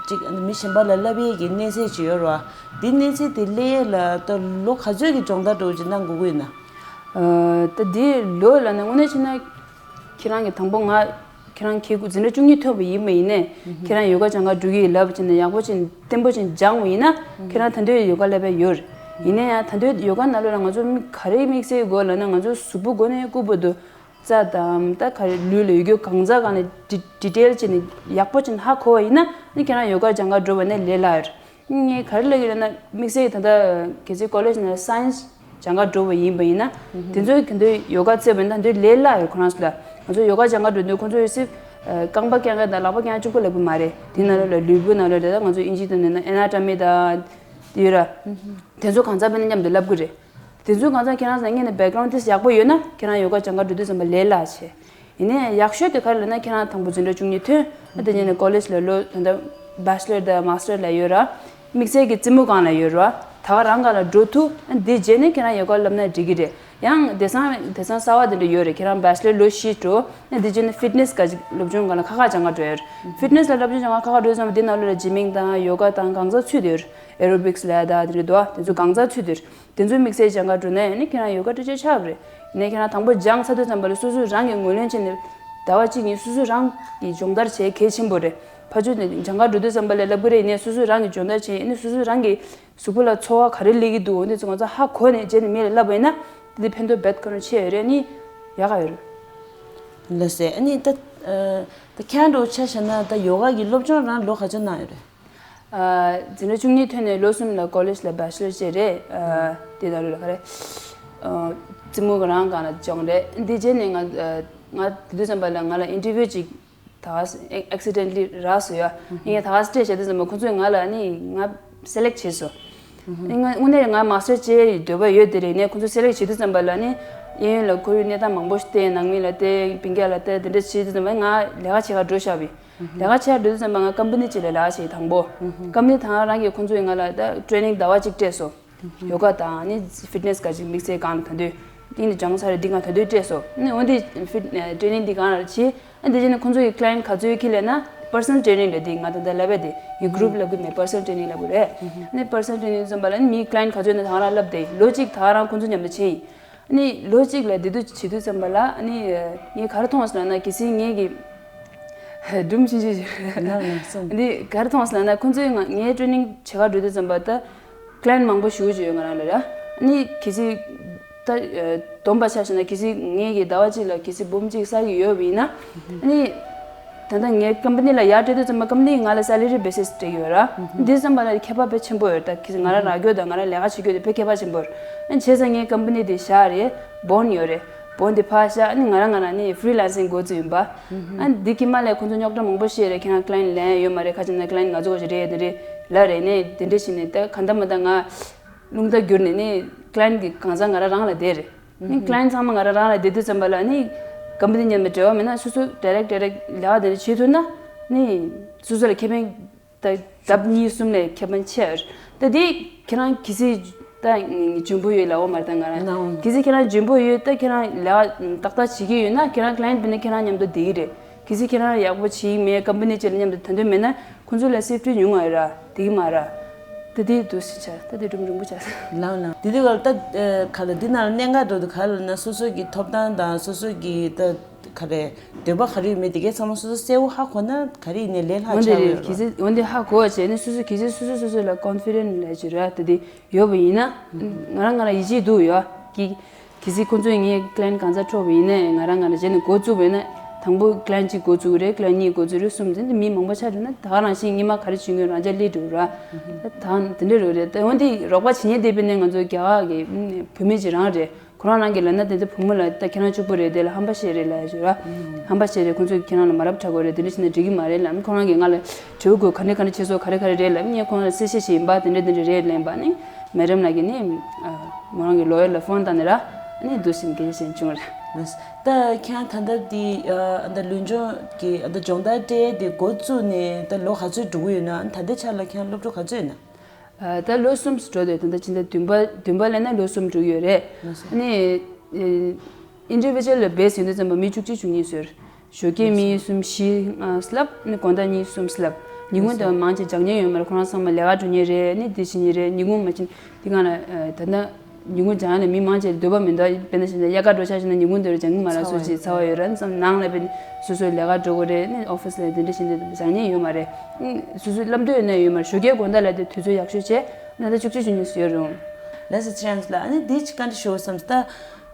ཅིག་མི་གཞན་པ་ལ་བསླབ་ཡས་ཀྱི་གནས་ཚད་ཅིག་ཡོད་རེད་བ། འདི་གནས་ཚད་དེ་སླེབས་ཡས་ལ་ད་ལོ་ག་ཚོད་ཀྱི་སྦྱོང་བརྡར་འདྲ་བོ་ཅིག་གནང་དགོས་ཀྱི་ཡོད་ན། ཨ་ད་འདི་ལོ་ལབ་ན་དངོས་གནས་བྱས་ན་ཁྱེད་རང་གིས་དང་པོ་ང་ཁྱེད་རང་ཁྱེད་སྐུ་འཛིན་གྲྭ་བཅུ་གཉིས་ཐོན་པ་ཡིན་པ་ཡིན་ནའི་ཁྱེད་རང་ཡོ་ག་སྦྱང་ག་འགྲོ་གི་ཡོད་ལབ་བྱས་ནས་ཡག་པོ་ཅིག་བརྟན་པོ་ཅིག་སྦྱངས་པ་ཡིན་ན་ཁྱེད་རང་ད་དུང་ཡོ་ག་སློབ་ཡས་ཡོད་རེད། ཡིན་ན་ཡང་ད་དུང་ཡོ་ག་ནང་ལོགས་ལ་ང་ཚོ་མི་ག་རེ་དམིགས་བསལ་དགོས་ལབ་ན་ང་ཚོ་གཟུགས་པོ་མགོ་ནས་རྐུབ་བར་དུ། རྩ་དང་ད་ག་རེ་ལུས་ལ་ཡོད་རྒྱུ་གང་ཟག་གང་ལ་ཌི་ཌི་ཊེལ་བྱས་ནས་ཡག་པོ་བྱས་ནས་ཧ་གོ་བ་ཡིན་ན་ནི་ཁྱེད་རང་ཡོ་ག་སྦྱང་ག་འགྲོ་བ་ནི་ལས་སླ་ཡོད། ངས་ག་རེ་ལབ་ཀྱི་ཡོད་ན་དམིགས་བསལ་ད་ལྟ་གལ་སྲིད་ཀོ་ལེཇ་ནང་སའེན་སི་སྦྱང་ག་འགྲོ་བ་ཡིན་པ་ཡིན་ན་དེ་ཚོའི་གི་འདོད་ཡོ་ག་རྩེད་པ་ཡིན་ན་དེ་ཚོའི་ལས་སླ་ཡོད་ཁོ་རང་ཚོ་ལ། ང་ཚོ་ཡོ་ག་སྦྱང་ག་འགྲོ་དུས་ཁོ་ཚོ་ཡོད་སྲིད་རྐང་པ་བརྐྱང་མཁན་དང་ལག་པ་བརྐྱང་མཁན་གཅིག་པོ་ལབ་ཀྱི་མ་རེད། དེ་ནང་ལོགས་ལ་ལུས་པོ་ནང་ལོགས་ལ་ད་ང་ཚོ་དབྱིན་ཇིའི་ཐོག་ནས་ན་ཨེ་ན་ཊོ་མི་དང་དེ་ཡོད་ར། དེ་ཚོ་གང་ཚང་དཔེར་ན་མཉམ་དུ་ལབ་ཀྱི་རེད། དེ་ཚོའི་གང་ཟག་ཁྱེད་རང་ཚང་ངེད་ནས་བེག་གྷ་རའུན་ཌི་ཏིས་ཡག་པོ་ཡོད་ན་ཁྱེད་རང་ཡོ་ག་སྦྱང་ག་འགྲོ་དུས་ཙམ་པ་ལས་སླ་ཆེ། ཡིན་ནའི་ཡག་ཤོས་དེ་ག་རེ་ལབ་ན་ཁྱེད་རང་དང་པོ་འཛིན་གྲྭ་བཅུ་གཉིས་ཐོན། ཨ་དེ་ནས་ནས་ཀོ་ལེཇ་ལ་ལོ་ད་ལྟ་བེ་ཆི་ལར་དང་མཱ་སི་ཊར་ལ་ཡོད་ར། དམིགས་བསལ་གྱི་རྩེད་མོ་སྒང་ལ་ཡོད་ར། ད་ག་རང་སྒང་ལ་འགྲོ་ཐུབ། ཨ་དེ་རྗེས་ནས་ཁྱེད་རང་ཡོ་ག་བསླབ་ན་འགྲིག་གི་རེད། ཡང་དེང་སང་དེང་སང་གསར་བ་དེ་འདྲ་ཡོད་རེད། ཁྱེད་རང་བེ་ཆི་ལར་ལོ་བཞི་འགྲོ། ཨ་དེ་རྗེས་ནས་ཕིཊ་ནེ་སི་ག་ཅིག་སློབ་སྦྱོང་སྒང་ལ་ཁག་ཁག་སྦྱང་ག་འགྲོ་ཡོད་རེད། ཕིཊ་ནེ་སི་ལ་སློབ་སྦྱོང་སྦྱང་ག་ཁག་ཁག་འགྲོ་དུས་ཙམ་པ་དེ་ནང་ལོགས་ལ་ཇི་མིང་དང་ཡོ་ག་དང་གང་ཟག་ཚུད་དེ་ཡོད་རེད། ཨེ་རོ་བིག་སི་ལ་ད་དེ་འདྲ་འདུག་ཨ། དེ་ཚོ་གང་ཟག་ཚུད་དེ་ཡོད་རེད། དེ་ཚོའི་དམིགས་བསལ་སྦྱང་ག་འགྲོ་ན་ཡང་ནི་ཁྱེད་རང་ཡོ་ག་འགྲོ་ཆ་ཆགས་པ་རེད། ཡིན་ནའི་ཁྱེད་རང་དང་པོ་སྦྱངས་ཚར་དུས་ཙམ་པ་ལ་སོ་སོས་རང་གི་ངོས་ལེན་བྱས་ནས་ཟླ་བ་གཅིག་གཉིས་སོ་སོས་རང་གི་སྦྱོང་བརྡར་བྱེད་གལ་ཆེན་པོ་རེད། ཕར་ཕྱོགས་ནས་སྦྱང་ག་འགྲོ་དུས་ཙམ་པ་ལ་ལབ་ཀྱི་རེད། ཡིན་ནའི་སོ་སོས་རང་གི་སྦྱོང་བརྡར་བྱས་ནས་སོ་སོས་རང་གི་གཟུགས་པོ་ལ་ཚོར་བ་ག་རེ་སླེབས་ཀྱི་འདུག་འོ་འདི་ཚོ་ང་ཚོ་ཧ་གོ་ནས་རྗེས་ནས་མི་ལ་ལབ་པ་ཡིན་ན་དེ་ཕན་ཐོགས་རྦད་ཁོ་རང་ཆེ་ཡོད་རེད། ནི་ཡག་ག་ཡོད་རེད། ལགས་སེ། ཨ་ནི་ད་ད་ཁྱེད་རང་འདྲ་བོ་ཆ་བཞག་ན་ད་ཡོ་ག་གི་སློབ་སྦྱོང་རང་ལོ་ག་ཚོད་གནང་ཡོད་རེད། ཨ། འཛིན་གྲྭ་བཅུ་གཉིས་ཐོན་ནས་ལོ་གསུམ་ལ་ཀོ་ལེཇ་ལ་བེ་ཆི་ལར་བྱས་རེད། ཨ། དེ་ད་ལོ་ལ་ག་རེ། ཨ། རྩེད་མོ་གི་རང་སྒང་ལ་སྦྱངས་རེད། འདི་རྗེས་ནས་ང་ང་དེ་དུས་ཙམ་པ་ལ་ང་ལ་ཨིན་ཊར་བིའུ་ཅིག་ད་ཨེག་སི་ཌེན་ཊི་ལི་རག་སོང་ཡ། ངས་ད་སྤྲད་བྱས་དུས་ཙམ་པ་ཁོང་ཚོས་ང་ལ་ནི་ང་སེ་ལེག་བྱས་སོང་། ཨ་ནི་ང་དངོས་གནས་ང་མཱ་སི་ཊར་བྱེད་འདོད་པ་ཡོད་དེ་རེད། ནས་ཁོང་ཚོས་སེ་ལེག་བྱེད་དུས་ཙམ་པ་ལ་ནི་ གཡས་གཡོན་ལ་ཁོར་ཡུག་གནས་སྟངས་མང་པོ་ཞིག་བལྟས། ནང་མི་ལ་བལྟས། སྤུན་ཀྱག་ལ་བལྟས། དེ་འདྲ་བྱས་དུས་ཙམ་པ་ང་ལས་ཀ་བྱེད་གར་འགྲོ་བཞག་པས། ལས་ཀ་བྱེད་གར་འགྲོ་དུས་ཙམ་པ་ང་ཀམ་པ་ནི་གཅིག་ལ་ལས་ཀ་བྱེད་དང་པོ། ཀམ་པ་ནི་དང་རང་གི་ཁོང་ཚོས་ང་ལ་ད་ཊེ་ནིང་ཟླ་བ་གཅིག་སྤྲད་སོང་། ཡོ་ག་དང་ནི་ཕིཊ་ནེ་སི་ག་ཅིག་དམིགས་བསལ་སྒང་ལ་ད་དུས་ཏིང་ནི་སྦྱང་ས་རེད། འདི་ང་ད་དུས་སྤྲད་སོང་། ནི་འོན་ཏེ་ཕིཊ་ཊེ་ནིང་འདི་སྒང་ལ་བྱས། ཨ་འདི་བྱས་ནས་ཁོང་ཚོ་གི་ཀ་ལི་ཡན་ཊི་ག་ཚོད་ཁྱེར་ལབ་ན། པར་སོ་ནལ་ཊེ་ནིང་རེད། འདི་ང་ད་ལྟ་ལབ་པ་དེ་ཡི་གུ་རུབ་ལབ་གི་མེད། པར་སོ་ནལ་ཊེ་ནིང་ལབ་གི་རེད། ནི་པར་སོ་ནལ་ཊེ་ནིང་ཙམ་པ་ལ་ནི་མིའི་ཀ་ལི་ཡན་ཊི་ག་ཚོད་ནས་ད་ག་རང་ལབ་བསྡད་ཡིན། ལོ་གཅིག་ད་ག་རང་ཁོང་ཚོ་མཉམ་དུ་བྱས་ཡིན། ནི་ལོ་གཅིག་ལ་བསྡད་དུས་བྱེད་དུས་ཙམ་པ་ལ་ནི་ངས་ག་རེ་མཐོང་སོང་ལབ་ན། གལ་སྲིད་ངས་ཀྱི་སྒྲུང་ཆུང་ཆུང་ཞིག་ལབ་ན་གསུངས། འདི་ག་རེ་མཐོང་སོང་ལབ་ན། ཁོང་ཚོས་ང་ངའི་ཊེ་ནིང་བྱེད་གར་འགྲོ་དུས་ཙམ་པ་ད་ཀ་ལི་ཡན་ཊི་མང་པོ་ཞེ་པོ་ཅིག་ཡོད་ང་རང་ལ་ར། ནི་གལ་སྲིད་ད་ཨ་བསྡོམས་པ་ཆ་བཞག་ན། གལ་སྲིད་ངས་ཀྱི་ཟླ་བ་གཅིག་ལ་གལ་སྲིད་འབུམ་གཅིག་བསགས་ཀྱི་ཡོད་པ་ཡིན་ན། ནི་ད་ལྟ་ངའི་ཀམ་པ་ནི་ལ་ཡར་སྤྲད་དུས་ཙམ་པ་ཀམ་པ་ནི་ང་ལ་སེ་ལ་རི་བེ་སིས་སྤྲད་ཀྱི་ཡོད་ར། འདི་ཙམ་པ་ལ་ཁྱད་པར་དཔེ་ཆེན་པོ་ཡོད། ད་གལ་སྲིད་ང་རང་རག་རྒྱུ་དང་ང་རང་ལས་ཀ་བྱེད་རྒྱུ་དེ་དཔེ་ཁྱད་པར་ཆེན་པོ་རེད། ཨ་བྱས་ཙང་ངའི་ཀམ་པ་ནི་དེ་བཞག་རེད། བོན་ཡོད་རེད། བོན་དེ་ཕར་བཞག་ནི་ང་རང་ང་རང་ནི་ཕི་རི་ལན་སིང་འགོ་བཙུགས་ཡིན་པ། ཨ་འདི་གི་མ་ལས་ཁོང་ཚོ་རྙོག་དྲ་མང་པོ་བཤད་རེད། ཁྱེད་རང་ཀ་ལི་ཡན་ཊི་ལེན་ཡ་ཡོད་མ་རེད། ཁ་ཅིག་ན་ཀ་ལི་ཡན་ཊི་ང་ཚོ་གོ་ཞིག་རེད། དེ་རེད་ལབ་རེད། ནས་དེ་འདྲ་བྱས་ནས་ད་ག་འདྲ་མ་འདྲ་ང་རླུང་རྟ་བསྒྱུར་ནས་ནི་ཀ་ལི་ཡན་ཊི་གི་གང་ཟག་ང་རང་རང་ལ་བསྡད་རེད། ནི་ཀ་ལི་ཡན་ཊི་ཚང་མ་ང་རང་རང་ལ་བསྡད་དུས་ཙམ་པ་ལ་ནི་ཀམ་པ་ནི་མཉམ་དུ་འབྲེལ་བ་མེད་ན་སོ་སོ་ཌའི་རེག་ཊི་ཌའི་རེག་ཊི་ལས་ཀ་དེ་འདྲ་བྱེད་ཐུབ་ན་ནི་སོ་སོ་ལ་ཁེ་ཕན། ད་ལྡབ་གཉིས་གསུམ་ལས་ཁེ་ཕན་ཆེ་བ་རེད། ད་དེ་ཁྱེད་རང་གལ་སྲིད་ད་འཇོན་པོ་ཡོད་ལབ་འོ་མ་རེད། ད་ང་རང་ནའོ་གལ་སྲིད་ཁྱེད་རང་འཇོན་པོ་ཡོད། ད་ཁྱེད་རང་ལས་ཀ་ཏག་ཏག་བྱེད་ཀྱི་ཡོད་ན། ཁྱེད་རང་ཀ་ལི་ཡན་ཊི་བྱས་ན་ཁྱེད་རང་མཉམ་དུ་བསྡད་ཀྱི་རེད། གལ་སྲིད་ཁྱེད་རང་ཡག་པོ་བྱེད་ཀྱི་མེད། ཀམ་པ་ནི་གཅིག་ལ་མཉམ་དུ་ཐོན་འདོད་མེད་ན་ཁོང་ཚོ་ལ་སེ་ཕི་ཊི་ཉུང་བ་ཡོད་ར། བསྡད་ཀྱི་མ་ར། ད་དེ་འདུག་སེ་ཆགས། ད་དེ་སྒྲུང་རིང་པོ་ཆགས། ལགས་ལགས། དེ་དུས་ཀ་ལ་ད་ག་ལ་འདི་ནང་ལ་གནད་འགག་འགྲོ་དུས་ག་ལ་ན། སོ་སོ་གི་ཐོབ་ཐང་དང་སོ་སོ་གི་ད་ག་རེ་འདོད་པ་ག་རེ་ཡོད་མེད་དེ་གའི་ཚང་མ་སོ་སོ་གསལ་པོ་ཧ་གོ་ན་ག་རེ་ཡིན་ནའི་ལས་སླ་ཆགས་ཡོད་རེད། འོན་ཏེ་རེད། གལ་སྲིད་འོན་ཏེ་ཧ་གོ་བ་བྱས་ནས་སོ་སོ་གལ་སྲིད་སོ་སོ་སོ་སོ་ལ་ཀོན་ཕི་ཌེན་ཊི་ལབ་ཀྱི་རེད། ད་དེ་ཡོད་པ་ཡིན་ན། ང་རང་ང་རང་ཡིད་ཆེས་འདུག་ཡོད་གི། གལ་སྲིད་ཁོང་ཚོས་ངའི་ཀ་ལི་ཡན་ཊི་གང་ཟག་འཕྲོག་པ་ཡིན་ནའི་ང་རང་ང་རང་བྱས་ནས་འགོ་བཙུགས་པ་ཡིན་ན། དང་པོ་ཀ་ལི་ཡན་ཊི་གཅིག་འགོ་བཙུགས་རེད། ཀ་ལི་ཡན་ཊི་གཉིས་འགོ་བཙུགས་རེད། གསུམ་ཟེར་ནས་མི་མང་པོ་ཆགས་འགྲོ་ན་ད་ག་རང་བཞིན་སྔོན་མ་ག་རེ་བྱེད་མཁན་རང་ཅག་སླེབས་འགྲོ་ར། ད་དེ་འདྲ་རུ་རེད། ད་འོན་ཏེ་རོགས་པ་བྱེད་མཁན་དེ་དཔེར་ན་ང་ཚོ་རྒྱ་གར་གྱི་བུད་མེད་ཅིག་རང་རེད། ཁོ་རང་རང་གིས་ལབ་ན་དེ་ཚོ་བུ་མོ་ལ་ད་ཁྱེད་རང་གཅིག་པུ་རེད། དེ་ལ་ཧམ་པ་བཤད་རེད་ལབ་ཡ་ཞིག་ར། ཧམ་པ་བཤད་རེད། ཁོང་ཚོས་ཁྱེད་རང་ལ་མ་རབས་དྲག་གོ་རེད། དེ་འདྲ་བྱས་ན་འགྲིག་གི་མ་རེད་ལབ། ཁོ་རང་གིས་ང་ལ་དྲི་བ་དགོས། ག་འདྲ་ག་འདྲ་བྱས་སོང་། ག་རེ་ག་རེ་རེད་ལབ། ངས་ཁོང་ལ་གསལ་བཤད་བྱས་ཡིན་པ། དེ་འདྲ་དེ་འདྲ་རེད་ལབ་པ་ནི་མེ་ཌམ་ལགས་ཀྱིས་ནི་མོ་རང་གི་ལོ་ཡར་ལ་ཕོན་བཏང་ནས་ར། ནི་འདུག་སེ་སྐད་ཆ་བཤད་བྱུང་ར། ད་ཁྱེད་རང་ད་ལྟ་འདི་ཨ་ད་ལུས་སྦྱོང་གི་ཨ་ད་སྦྱོང་བརྡར་སྤྲད་དེ་འགོ་བཙུགས་ནས་ད་ལོ་ག་ཚོད་འགྲོ་གི་ཡོད་ན། ད་ལྟའི་ཆ་ལ་ཁྱེད་རང་སློབ་ཕྲུག་ག་ཚོད་ཡོད་ན། ད་ལོ་གསུམ་འགྲོ་དུས་ད་ལྟ་ཕྱི་ཟླ་བདུན་པ་བདུན་པ་ལབ་ན་ལོ་གསུམ་འགྲོ་གི་ཡོད་རེད། ལགས་སོ། ཨ་ནི་ཨིན་ཌི་བི་ཇུ་ཨལ་ལ་བེ་སི་ཡིན་དུས་ཙམ་པ་མི་བཅུ་གཅིག་བཅུ་གཉིས་ཟེར། ཞོགས་ཀས་མི་གསུམ་བཞི་ལྔ་སླེབས། ཨ་ནི་དགོང་དག་གཉིས་གསུམ་སླེབས། ཉིན་གུང་དེ་མང་ཆེ་སྦྱང་མཁན་ཡོད་མ་རེད། ཁོ་རང་ཚང་མ་ལས་ཀ་འགྲོ་མཁན་རེད། ཨ་ནི་དེ་བྱེད་མཁན་རེད། ཉིན་གུང་མ་བྱེད་དེ་གང་ལ་ད་ལྟ་ཉིན་གུང་སྦྱང་ཡ་ལ་མི་མང་ཆེ་འདོད་པ་མི་འདུག་དཔེར་ན་བྱས་ན་དབྱར་ཁ་འགྲོ་ཆ་བཞག་ན་ཉིན་གུང་དེར་སྦྱང་གི་མ་རེད། སོ་སོའི་ཚ་བ་ཡོད་ར། ནང་ལ་དཔེར་ན་སོ་སོའི་ལས་ཀ་འགྲོ་དགོས་རེད། ནི་ཨོ་ཕི་སི་ལ་དེ་འདྲ་བྱེད་འདོད་སྦྱང་མཁན་ཡོད་མ་རེད། སོ་སོའི་བསླབ་འདོད་ཡོད་ན་ཡོད་མ་རེད། ཞོགས་ཀས་དགོང་དག་ལ་དེ་དུས་ཚོད་ཡག་ཤོས་བྱས་ན་ད་བཅུ་གཅིག་བཅུ་གཉིས་སུ་ཡོད་རུང་། ལགས་སོ། ཆེ་ཡང་ལ་ཨ་ནི་འདི་ཅི་ག་འདྲ་ཞུ་བསམ་ད།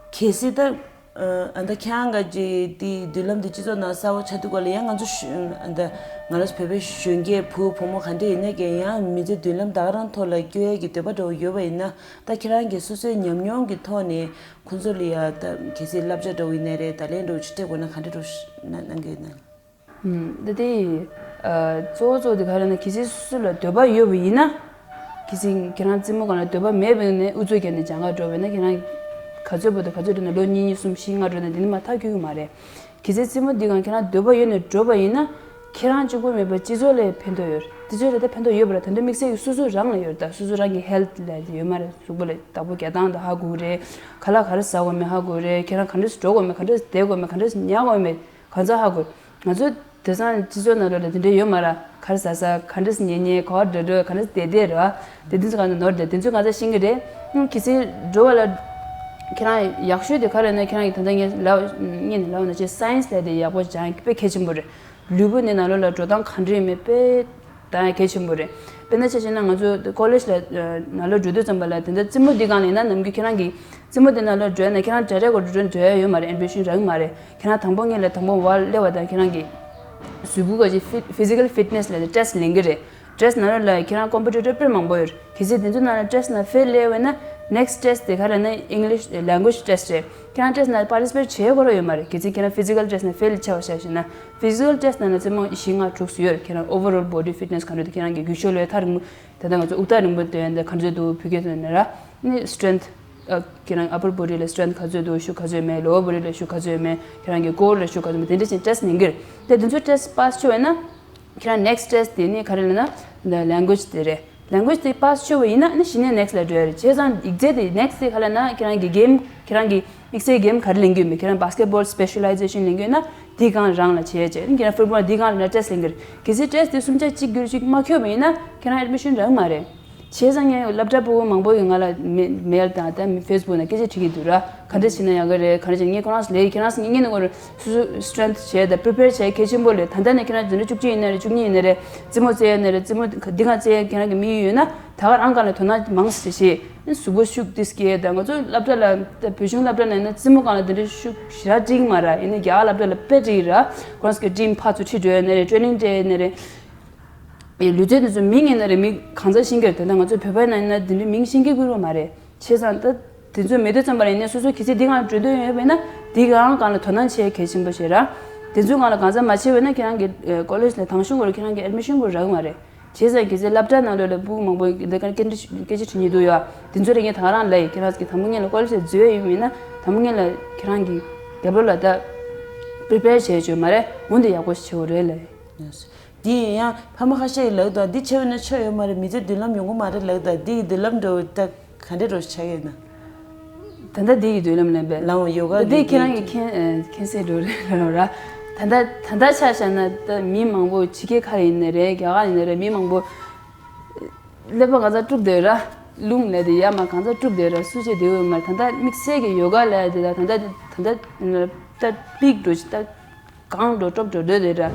གལ་སྲིད་ད་ཨ་ད་ཁྱེད་རང་ག་ཅིག་དེ་མདུན་ལམ་དེ་སྤྱི་ཚོགས་ནང་གསལ་བོ་ཆགས་དུས་ག་ལ་ཡང་ང་ཚོ་ཨ་ད་ང་རང་ཚོ་བོད་པའི་གཞོན་སྐྱེས་བུ་བུ་མོ་ག་འདྲ་ཡིན་ན་ཀྱང་ཡང་མི་ཚེ་མདུན་ལམ་ད་ག་རང་ཐོག་ལ་སྐྱོད་ཡས་ཀྱི་འདོད་པ་འདྲ་བོ་ཡོད་པ་ཡིན་ན། ད་ཁྱེད་རང་གིས་སོ་སོའི་ཉམས་མྱོང་གི་ཐོག་ནས་ཁོང་ཚོ་ལ་ཡ་ད་གལ་སྲིད་བསླབ་བྱ་འདྲ་བོ་ཡིན་ནའི་རེད། བརྡ་ལན་འདྲ་བོ་ཅིག་སྤྲད་དགོས་ན་ག་འདྲ་འདྲ་བོ་ཞིག་གནང་གནང་གི་ཡོད་ན། ད་དེ་གཙོ་བོ་གཙོ་བོ་དེ་ག་རེ་ན། གལ་སྲིད་སོ་སོ་ལ་འདོད་པ་ཡོད་པ་ཡིན་ན། གལ་སྲིད་ཁྱེད་རང་རྩེད་མོ་སྒང་ལ་འདོད་པ་མེད་པ་ཡིན་ན་ཨུ་ཚུགས་བརྒྱབ་ནས་སྦྱང་ག་འགྲོ་བ་ཡིན་ན། ཁྱེད་རང་ག་ཚོད་བར་དུ་ག་ཚོད་འགྲོ་ན་ལོ་གཉིས་གཉིས་གསུམ་བཞི་ལྔ་འགྲོ་ན་དེ་ནི་མ་ཐག་ཆོད་ཀྱི་མ་རེད། གལ་སྲིད་རྩེད་མོ་འདི་སྒང་ཁྱེད་རང་འདོད་པ་ཡོད་ནས་འགྲོ་བ་ཡིན་ན། ཁྱེད་རང་གཅིག་པུ་མེད་པར་སྤྱི་ཚོགས་ལ་ཕན་ཐོགས་ཡོད་རེད། སྤྱི་ཚོགས་ལ་ད་ཕན་ཐོགས་ཡོད་པ་རེད། ད་དུང་དམིགས་བསལ་གྱི་སོ་སོ་རང་ལ་ཡོད་རེད། ད་སོ་སོ་རང་གི་ཧེལ་ཐི་ལ་ཡོད་མ་རེད། གཟུགས་པོ་ལ་བདག་པོ་རྒྱག་སྟངས་དང་ཧ་གོ་གི་རེད། ཁ་ལག་ག་རེ་ཟ་དགོས་མེད་ཧ་གོ་གི་རེད། ཁྱེད་རང་ག་འདྲས་འགྲོ་དགོས་མེད། ག་འདྲས་བསྡད་དགོས་མེད། ག་འདྲས་ཉལ་དགོས་མེད། གང་ཚ་ཧ་གོ། ང་ཚོ་དེང་སང་སྤྱི་ཚོགས་ནང་ལོགས་ལ་དེ་འདྲ་ཡོད་མ་རེད། ག་རེ་ཟ་ཟ། ག་འདྲས་ཉལ་ཉལ། ག་བ་འགྲོ་འགྲོ། ག་འདྲས་བསྡད་བསྡད་རེད་བ། དེ་དུས་ཚོད་གང་དུ་ནོར་བསྡད། དེ་ཚོ་གང་ཚ་ཤེས་ཀྱི་རེད། ཨང་། གལ་སྲིད་འགྲོ་བ་ལ་ཁྱེད་རང་ཡག་ཤོས་དེ་ག་རེ་ན། ཁྱེད་རང་གི་ད་ལྟ་ངས་ལབ་ངས་ནས་ལབ་ན་ཅིག་སའེན་སི་ལབ་དེ་ཡག་པོ་སྦྱང་དཔེ་གལ་ཆེན་པོ་རེད། ལུས་པོ་འདི་ནང་ལོགས་ལ་འགྲོ་སྟངས་ག་འདྲ་ཡིན་མིན་དཔེ་ད་གལ་ཆེན་པོ་རེད། དཔེར་ན་ཆ་བཞག་ན་ང་ཚོ་ཀོ་ལེཇ་ལ་ནང་ལོགས་འགྲོ་དུས་ཙམ་པ་ལ་དེ་འདྲ་རྩེད་མོ་འདི་སྒང་ལ་ཡིན་ན། ནམ་རྒྱུན་ཁྱེད་རང་གིས་རྩེད་མོ་འདི་ནང་ལོགས་འགྲོ་ན་ཁྱེད་རང་ཌའི་རེག་ཊ་འགྲོ་འགྲོ་ཡ་ཡོད་མ་རེད། ཨེ་ཌི་མི་ཤན་རག་གི་མ་རེད། ཁྱེད་རང་དང་པོ་ངེད་ལ་དང་པོ་བར་སླེབས་པ་དང་ཁྱེད་རང་གི་གཟུགས་པོ་ག་ཅིག་ཕི་ཕི་ཟི་ཀལ་ཕིཊ་ནེ་སི་ལབ་དེ་ཊེ་སི་ཊི་ལེན་གི་རེད། ཊེ་སི་ཊི་ནང་ལོགས་ལ་ཁྱེད་རང་ཀོམ་པི་ཊི་ཊར་དཔེ་མང་པོ་ཡོད། གལ་སྲིད་དེ་ཚོ་ནང་ལ་ཊེ་སི་ཊི་ནང་ཕེལ་སླེབས་པ་ཡིན་ན། ནེག་སི་ཊི་ཊེ་སི་ཊི་དེ་ག་རེ་ན་ཨིང་ལིཤ་ལེང་གུ་ཨེཇ་ཊེ་སི་ཊི་རེད། ཁྱེད་རང་ཊེ་སི་ཊི་ནང་པར་ཊི་སི་པེཊ་བྱེད་དགོས་ར་ཡོད་མ་རེད། གལ་སྲིད་ཁྱེད་རང་ཕི་ཟི་ཀལ་ཊེ་སི་ཊི་ནང་ཕེལ་ཆགས་པ་ཆ་བཞག་ན། ཕི་ཟི་ཀལ་ཊེ་སི་ཊི་ནང་ལ་རྩེད་མོ་བཞི་ལྔ་དྲུག་ཙམ་ཡོད་རེད། ཁྱེད་རང་ཨོ་ཝར་ཨོལ་བོ་ཌི་ཕིཊ་ནེ་སི་ག་འདྲ་འདུག་ཁྱེད་རང་གི་རྒྱུག་ཤོག་ལོས་ཐག་རིང་པོ། ད་ལྟ་ང་ཚོ་དབུགས་ཐག་རིང་པོ་འདོན་ཡ་འདི་ག་འདྲ་འདུག་བོད་སྐད་ཐོག་ནས་ར། ནི་སི་ཊེ་རེན་ཐི། ཨ་ཁྱེད་རང་upper body ལ་strength ག་ཚོད་འདུག་ཤུགས་ག་ཚོད་མེད། lower body ལ་ཤུགས་ག་ཚོད་མེད། ཁྱེད་རང་གི་core ལ་ཤུགས་ག་ཚོད་མེད། དེ་འདྲ་ཞིག་test ལེན་གྱི་རེད། དེ་དེ་ཚོ་test pass བྱུང་བས་ན་ཁྱེད་རང་next test དེ་ནི་ག་རེ་ལབ་ན་language དེ་རེད། language དེ་pass བྱུང་བ་ཡིན་ན་ནི་གཞི་ནས་next ལ་འགྲོ་ཡ་རེད། བྱས་ཙང་ཡིག་ཚད་དེ་next དེ་ག་ལབ་ན་ཁྱེད་རང་གི་game ཁྱེད་རང་གི་དམིགས་བསལ་game ག་རེ་ལེན་གྱི་ཡོད་མེད། ཁྱེད་རང་basketball specialization ལེན་གྱི་ཡོད་ན་དེའི་སྒང་རང་ལ་བྱས་བྱས། ཁྱེད་རང་football དེའི་སྒང་ལ་test ལེན་གྱི་རེད། གལ་སྲིད་test དེ་གསུམ་ཆ་གཅིག་གྱུར་ཅིག་མ་འཁྱོལ་བ་ཡིན་ན་ཁྱེད་རང་admission རག་མ་རེད། བྱས་ཙང་ངས་སློབ་གྲྭ་ཕྲུ་གུ་མང་པོ་ཡིས་ང་ལ་མེ- mail དང་ད་Facebook ནང་སྐད་ཆ་དྲི་གི་འདུག་ར། ག་འདྲ་བྱས་ན་ཡག་གི་རེད། ག་འདྲ་བྱས། ངས་ཁོ་རང་ཚོ་ལས་ཁྱེད་རང་ཚོ་ངེད་ངེད་ནང་སྐོར་སོ་སོ་strength བྱས་དང་prepare བྱས་གལ་ཆེན་པོ་རེད། ད་ལྟ་ནས་ཁྱེད་རང་ཚོ་འདི་འདྲ་བཅུ་གཅིག་ཡིན་ན་རེད། བཅུ་གཉིས་ཡིན་ན་རེད། རྩེད་མོ་རྩེ་ཡ་ཡིན་ན་རེད། རྩེད་མོ་འདི་ག་རྩེ་ཡ་ཁྱེད་རང་གི་དམིགས་ཡུལ་ཡོད་ན་ད་ག་རང་སྒང་ལ་དོ་སྣང་མང་ཙམ་བྱེད། གཟུགས་པོ་ཤུགས་ཏིས་སྐྱེ་དང་། ང་ཚོ་སློབ་གྲྭ་ལ་ད་བོད་གཞུང་སློབ་གྲྭ་ནང་ན་རྩེད་མོ་སྒང་ལ་འདི་འདྲ་ཤུགས་ཞེ་དྲག་སྤྲད་ཀྱི་མ་རེད། ཡིན་ན་རྒྱ་གར་སློབ་གྲྭ་ལ་དཔེ་སྤྲད་ཀྱི་ར། ཁོ་རང་ཚོ་གི་team ཕར་ཚུར་ཁྲིད་འགྲོ་ཡ་ཡིན་ན་རེད། training སྤྲད་ཡ་ཡིན་ན་རེད། ལུས་རྩལ་དེ་ཚོ་མིང་ཡིན་ན་རེད། མི་གང་ཚ་ཤེས་ཀྱི་རེད། ད་ལྟ་ང་ཚོ་བོད་པ་ཡིན་ན་འདི་འདྲའི་མིང་ཤེས་མཁན་དགོས་རོགས་མ་རེད། བྱས་ཙང་ད་དེ་ཚོ་མེད་དུས་ཙམ་པ་ལ་ཡིན་ནའི་སོ་སོ་གལ་སྲིད་འདི་སྒང་འགྲོ་འདོད་ཡོད་པ་ཡིན་ན་འདི་སྒང་སྒང་ལ་དོ་སྣང་བྱེད་གལ་ཆེན་པོ་ཞིག་རེད། དེ་ཚོའི་སྒང་ལ་གང་ཚ་མ་བྱས་པ་ཡིན་ན་ཁྱེད་རང་གི་ཨ་college ལ་དང་ཤོག་གོ་ར་ཁྱེད་རང་གི་admission གོ་རག་མ་རེད། བྱས་ཙང་གལ་སྲིད་སློབ་གྲྭ་ནང་ལོགས་ལ་ཕྲུ་གུ་མང་པོ་འདི་ག་སྐད་འདྲི་སྐད་ཆ་དྲི་མཁན་འདུག་ཡ། དེ་ཚོ་ལ་ངས་ད་ག་རང་ལབ་ཡིན། ཁྱེད་རང་ཚོ་གི་དང་པོ་ཉིད་ལ་college ལ་འཛུལ་ཡ་ཡིན་པ་ཡིན་ན་དང་པོ་ཉིད་ལ་ཁྱེད་རང་གི་རྒྱབ་ལོགས་ལ་ད་prepare བྱས་བྱས་མ་རེད། འོན་ཏེ་ཡག་པོ་ཞིག་བྱེད་དགོས་རེད་ལབ་ཡིན། འདི་ཡིན་ཡང་ཕ་མ་ཁ་ཤས་ཀྱིས་ལབ་འདུག་འདི་བྱས་པ་ན་ཆོ་ཡོད་མ་རེད། མི་ཚེ་མདུན་ལམ་ཡོང་གི་མ་རེད་ལབ་འདུག་འདི་གི་མདུན་ལམ་འདྲ་བོ་ད་ག་འདྲ་འདྲ་བོ་ཆགས་ཀྱི་ཡོད་ན། ད་ལྟ་འདི་གི་མདུན་ལམ་ལེན་པས། ལའང་ཡོ་ག་ད་འདི་གི་ཁྱེད་རང་གི་འདི་མཁྱེན་ཨ་མཁྱེན་གསལ་འགྲོ་རེད་ར། ད་ལྟ་ད་ལྟ་ཆ་བཞག་ན་ད་མི་མང་པོ་ཕྱི་རྒྱལ་ཁག་ཡིན་ནའི་རེད། རྒྱ་གར་ཡིན་ནའི་རེད། མི་མང་པོ་ཀླད་པ་གང་ཚ་དཀྲུགས་བསྡད་ར། རླུང་ལས་དེ་ཡར་མར་གང་ཚ་དཀྲུགས་བསྡད་ར། སུ་བྱེད་བདེ་བོ་ཡོད་མ་རེད། ད་ལྟ་དམིགས་བསལ་གྱི་ཡོ་ག་ལབ་ཡ་དེ་ད་ད་ལྟ་ད་ལྟ་ད་པིག་འགྲོ་ཞིག་ད། གང་འགྲོ་སྟོབས་འགྲོ་འདོད་དེ་འདྲ།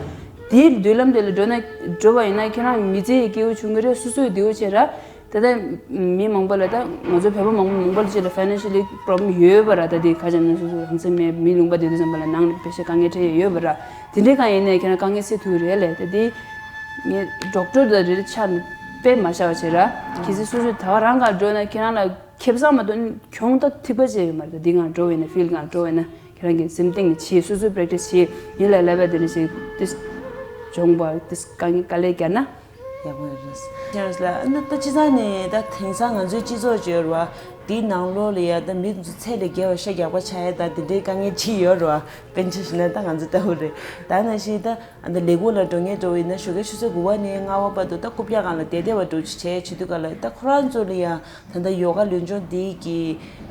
དེའི་མདུན་ལམ་དེ་ལ་འགྲོ་ན་འགྲོ་བ་ཡིན་ན་ཁྱེད་རང་མི་ཚེ་ཡི་སྐྱིད་པོ་བྱུང་གི་རེད། སོ་སོའི་བདེ་བོ་བྱེད་ར། ད་ལྟ་མི་མང་པོ་ལ་ད་ང་ཚོ་བོད་པ་མང་པོ་མང་པོ་ལ་ཅིག་ལ་financially problem ཡོད་པ་ར། ད་དེ་ཁ་ཅིག་ན་སོ་སོ་རང་ཚེ་མེད་མི་ལུང་པ་དེ་དུས་ཙམ་པ་ལ་ནང་ནས་བེད་སྤྱོད་དཀའ་ངལ་འཕྲད་ཡོད་པ་ར། དེ་འདྲའི་གང་ཡིན་ནའི་ཁྱེད་རང་དཀའ་ངལ་སེལ་ཐུབ་ཀྱི་རེད་ལས། ད་དེ་ངས་doctor དང་རེ་རེ་ཆ་ནས་དཔེ་མ་བཞག་པ་བྱེད་ར། གལ་སྲིད་སོ་སོ་ད་ག་རང་ག་འགྲོ་ན་ཁྱེད་རང་ལ་ཁེ་བཟང་མ་གཏོགས་གྱོང་ད་ཐིགས་པ་ཅིག་ཡོད་མ་རེད། ད་འདི་གང་འགྲོ་བས་ན་field གང་འགྲོ་བས་ན། ཁྱེད་རང་གིས་སེམས་གཏིང་ནས་བྱེད། སོ་སོས་practice བྱེད། ཡིན་ལ་ལབ་པ་དེ་འདྲ་ཞིག་ཏིས་སྦྱོང་བ་ཏིས་དཀའ་ངལ་དཀའ་ལས་བརྒྱབ་ན། ཡག་པོ་རེད། ཁྱེད་རང་ལ་ཨ་ན་ད་སྤྱི་ཚང་ནས་ད་དེང་སང་ང་ཚོའི་སྤྱི་ཚོགས་བརྗོད་ར་བ་འདིའི་ནང་ལོགས་ལ་ཡ་ད་མི་ཚོ་ཚད་ལས་བརྒལ་བ་ཤ་རྒྱགས་པ་ཆགས་ཡ་ད་དེ་འདྲའི་དཀའ་ངལ་ཅིག་ཡོད་ར་བ། དཔེར་ན་ཆ་བཞག་ན་ད་ང་ཚོ་ལྟ་བུ་རེད། ད་ན་ཞིག་ད་ཨ་ད་ལས་ཁུངས་ལ་འགྲོ་མཁན་འགྲོ་བ་ཡིན་ན་ཞོགས་ཀའི་ཆུ་ཚོད་དགུ་པ་ནས་ལྔ་པ་བར་དུ་ད་རྐུབ་བཀྱག་སྒང་ལ་བསྡད་བསྡད་པ་འདྲ་བོ་ཅིག་བྱས་བྱེད་དུས་ག་ལ་ད་ཁོ་རང་ཚོ་ལ་ཡ། ད་ལྟ་ཡོ་ག་ལུས་སྦྱོང་འདི་གི་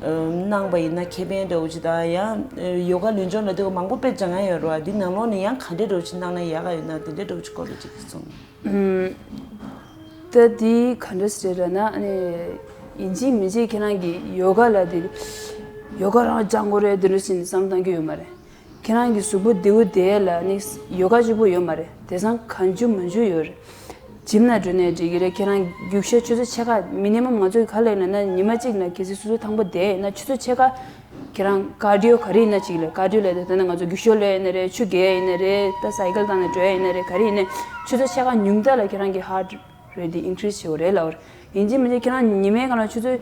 ཨ་གནང་པ་ཡིན་ན་ཁེ་ཕན་འདྲ་བོ་ཅིག་དང་ཡང་ཡོ་ག་ལུས་སྦྱོང་ལ་དེ་ག་མང་པོ་དཔེ་སྦྱང་ཡ་ཡོད་རེད་བ། འདི་ནང་ལོགས་ནས་ཡང་ག་འདྲས་འདྲ་བོ་ཅིག་གནང་ན་ཡག་ག་ཡོད་ན་དེ་འདྲས་འདྲ་བོ་ཅིག་སྐོར་ལ་ཅིག་གསུངས། ཨུམ། ད་འདི་ག་འདྲས་ཟེར་ལབ་ན་ཨ་ནི་ཡིན་གཅིག་མིན་གཅིག་ཁྱེད་རང་གི་ཡོ་ག་ལ་དེ་ཡོ་ག་རང་སྦྱང་དགོས་རེད་དེ་འདྲས་ཟེར་ནས་བསམ་བཏང་གི་ཡོད་མ་རེད། ཁྱེད་རང་གི་གཟུགས་པོ་བདེ་པོ་བསྡད་ལ་ནི་ཡོ་ག་གཅིག་པོ་ཡོད་མ་རེད། དེང་སང་གང་བྱུང་མང་བྱུང་ཡོད་རེད། gym་ལ་འགྲོ་ནས་འགྲིག་གི་རེད། ཁྱེད་རང་རྒྱུགས་ཤར་ཆུ་ཚོད་ཕྱེད་ཀ་minimum་ང་ཚོ་ག་ལ་ཡིན་ན་ཉི་མ་གཅིག་ལ་གལ་སྲིད་སོ་སོ་ཐང་པོ་བསྡད་ཡིན་ན་ཆུ་ཚོད་ཕྱེད་ཀ་ཁྱེད་རང་cardio་ག་རེ་ཡིན་ན་གཅིག་ལ་cardio་ལས་དེ་ལྟ་ན་ང་ཚོ་རྒྱུགས་ཤར་ལས་ཡིན་ན་རེད། ཆུ་རྐྱལ་ཡིན་ན་རེད། ད་cycle་བཏང་ནས་འགྲོ་ཡ་ཡིན་ན་རེད། ག་རེ་ཡིན་ནའི་ཆུ་ཚོད་ཕྱེད་ཀ་ཉུང་མཐའ་ལ་ཁྱེད་རང་གི་heart rate་དེ་increase་བྱེད་དགོས་རེད་ལབ་པ་རེད། ཡིན་གཅིག་མིན་གཅིག་ཁྱེད་རང་ཉི་མའི་སྒང་ལ་ཆུ་ཚོད་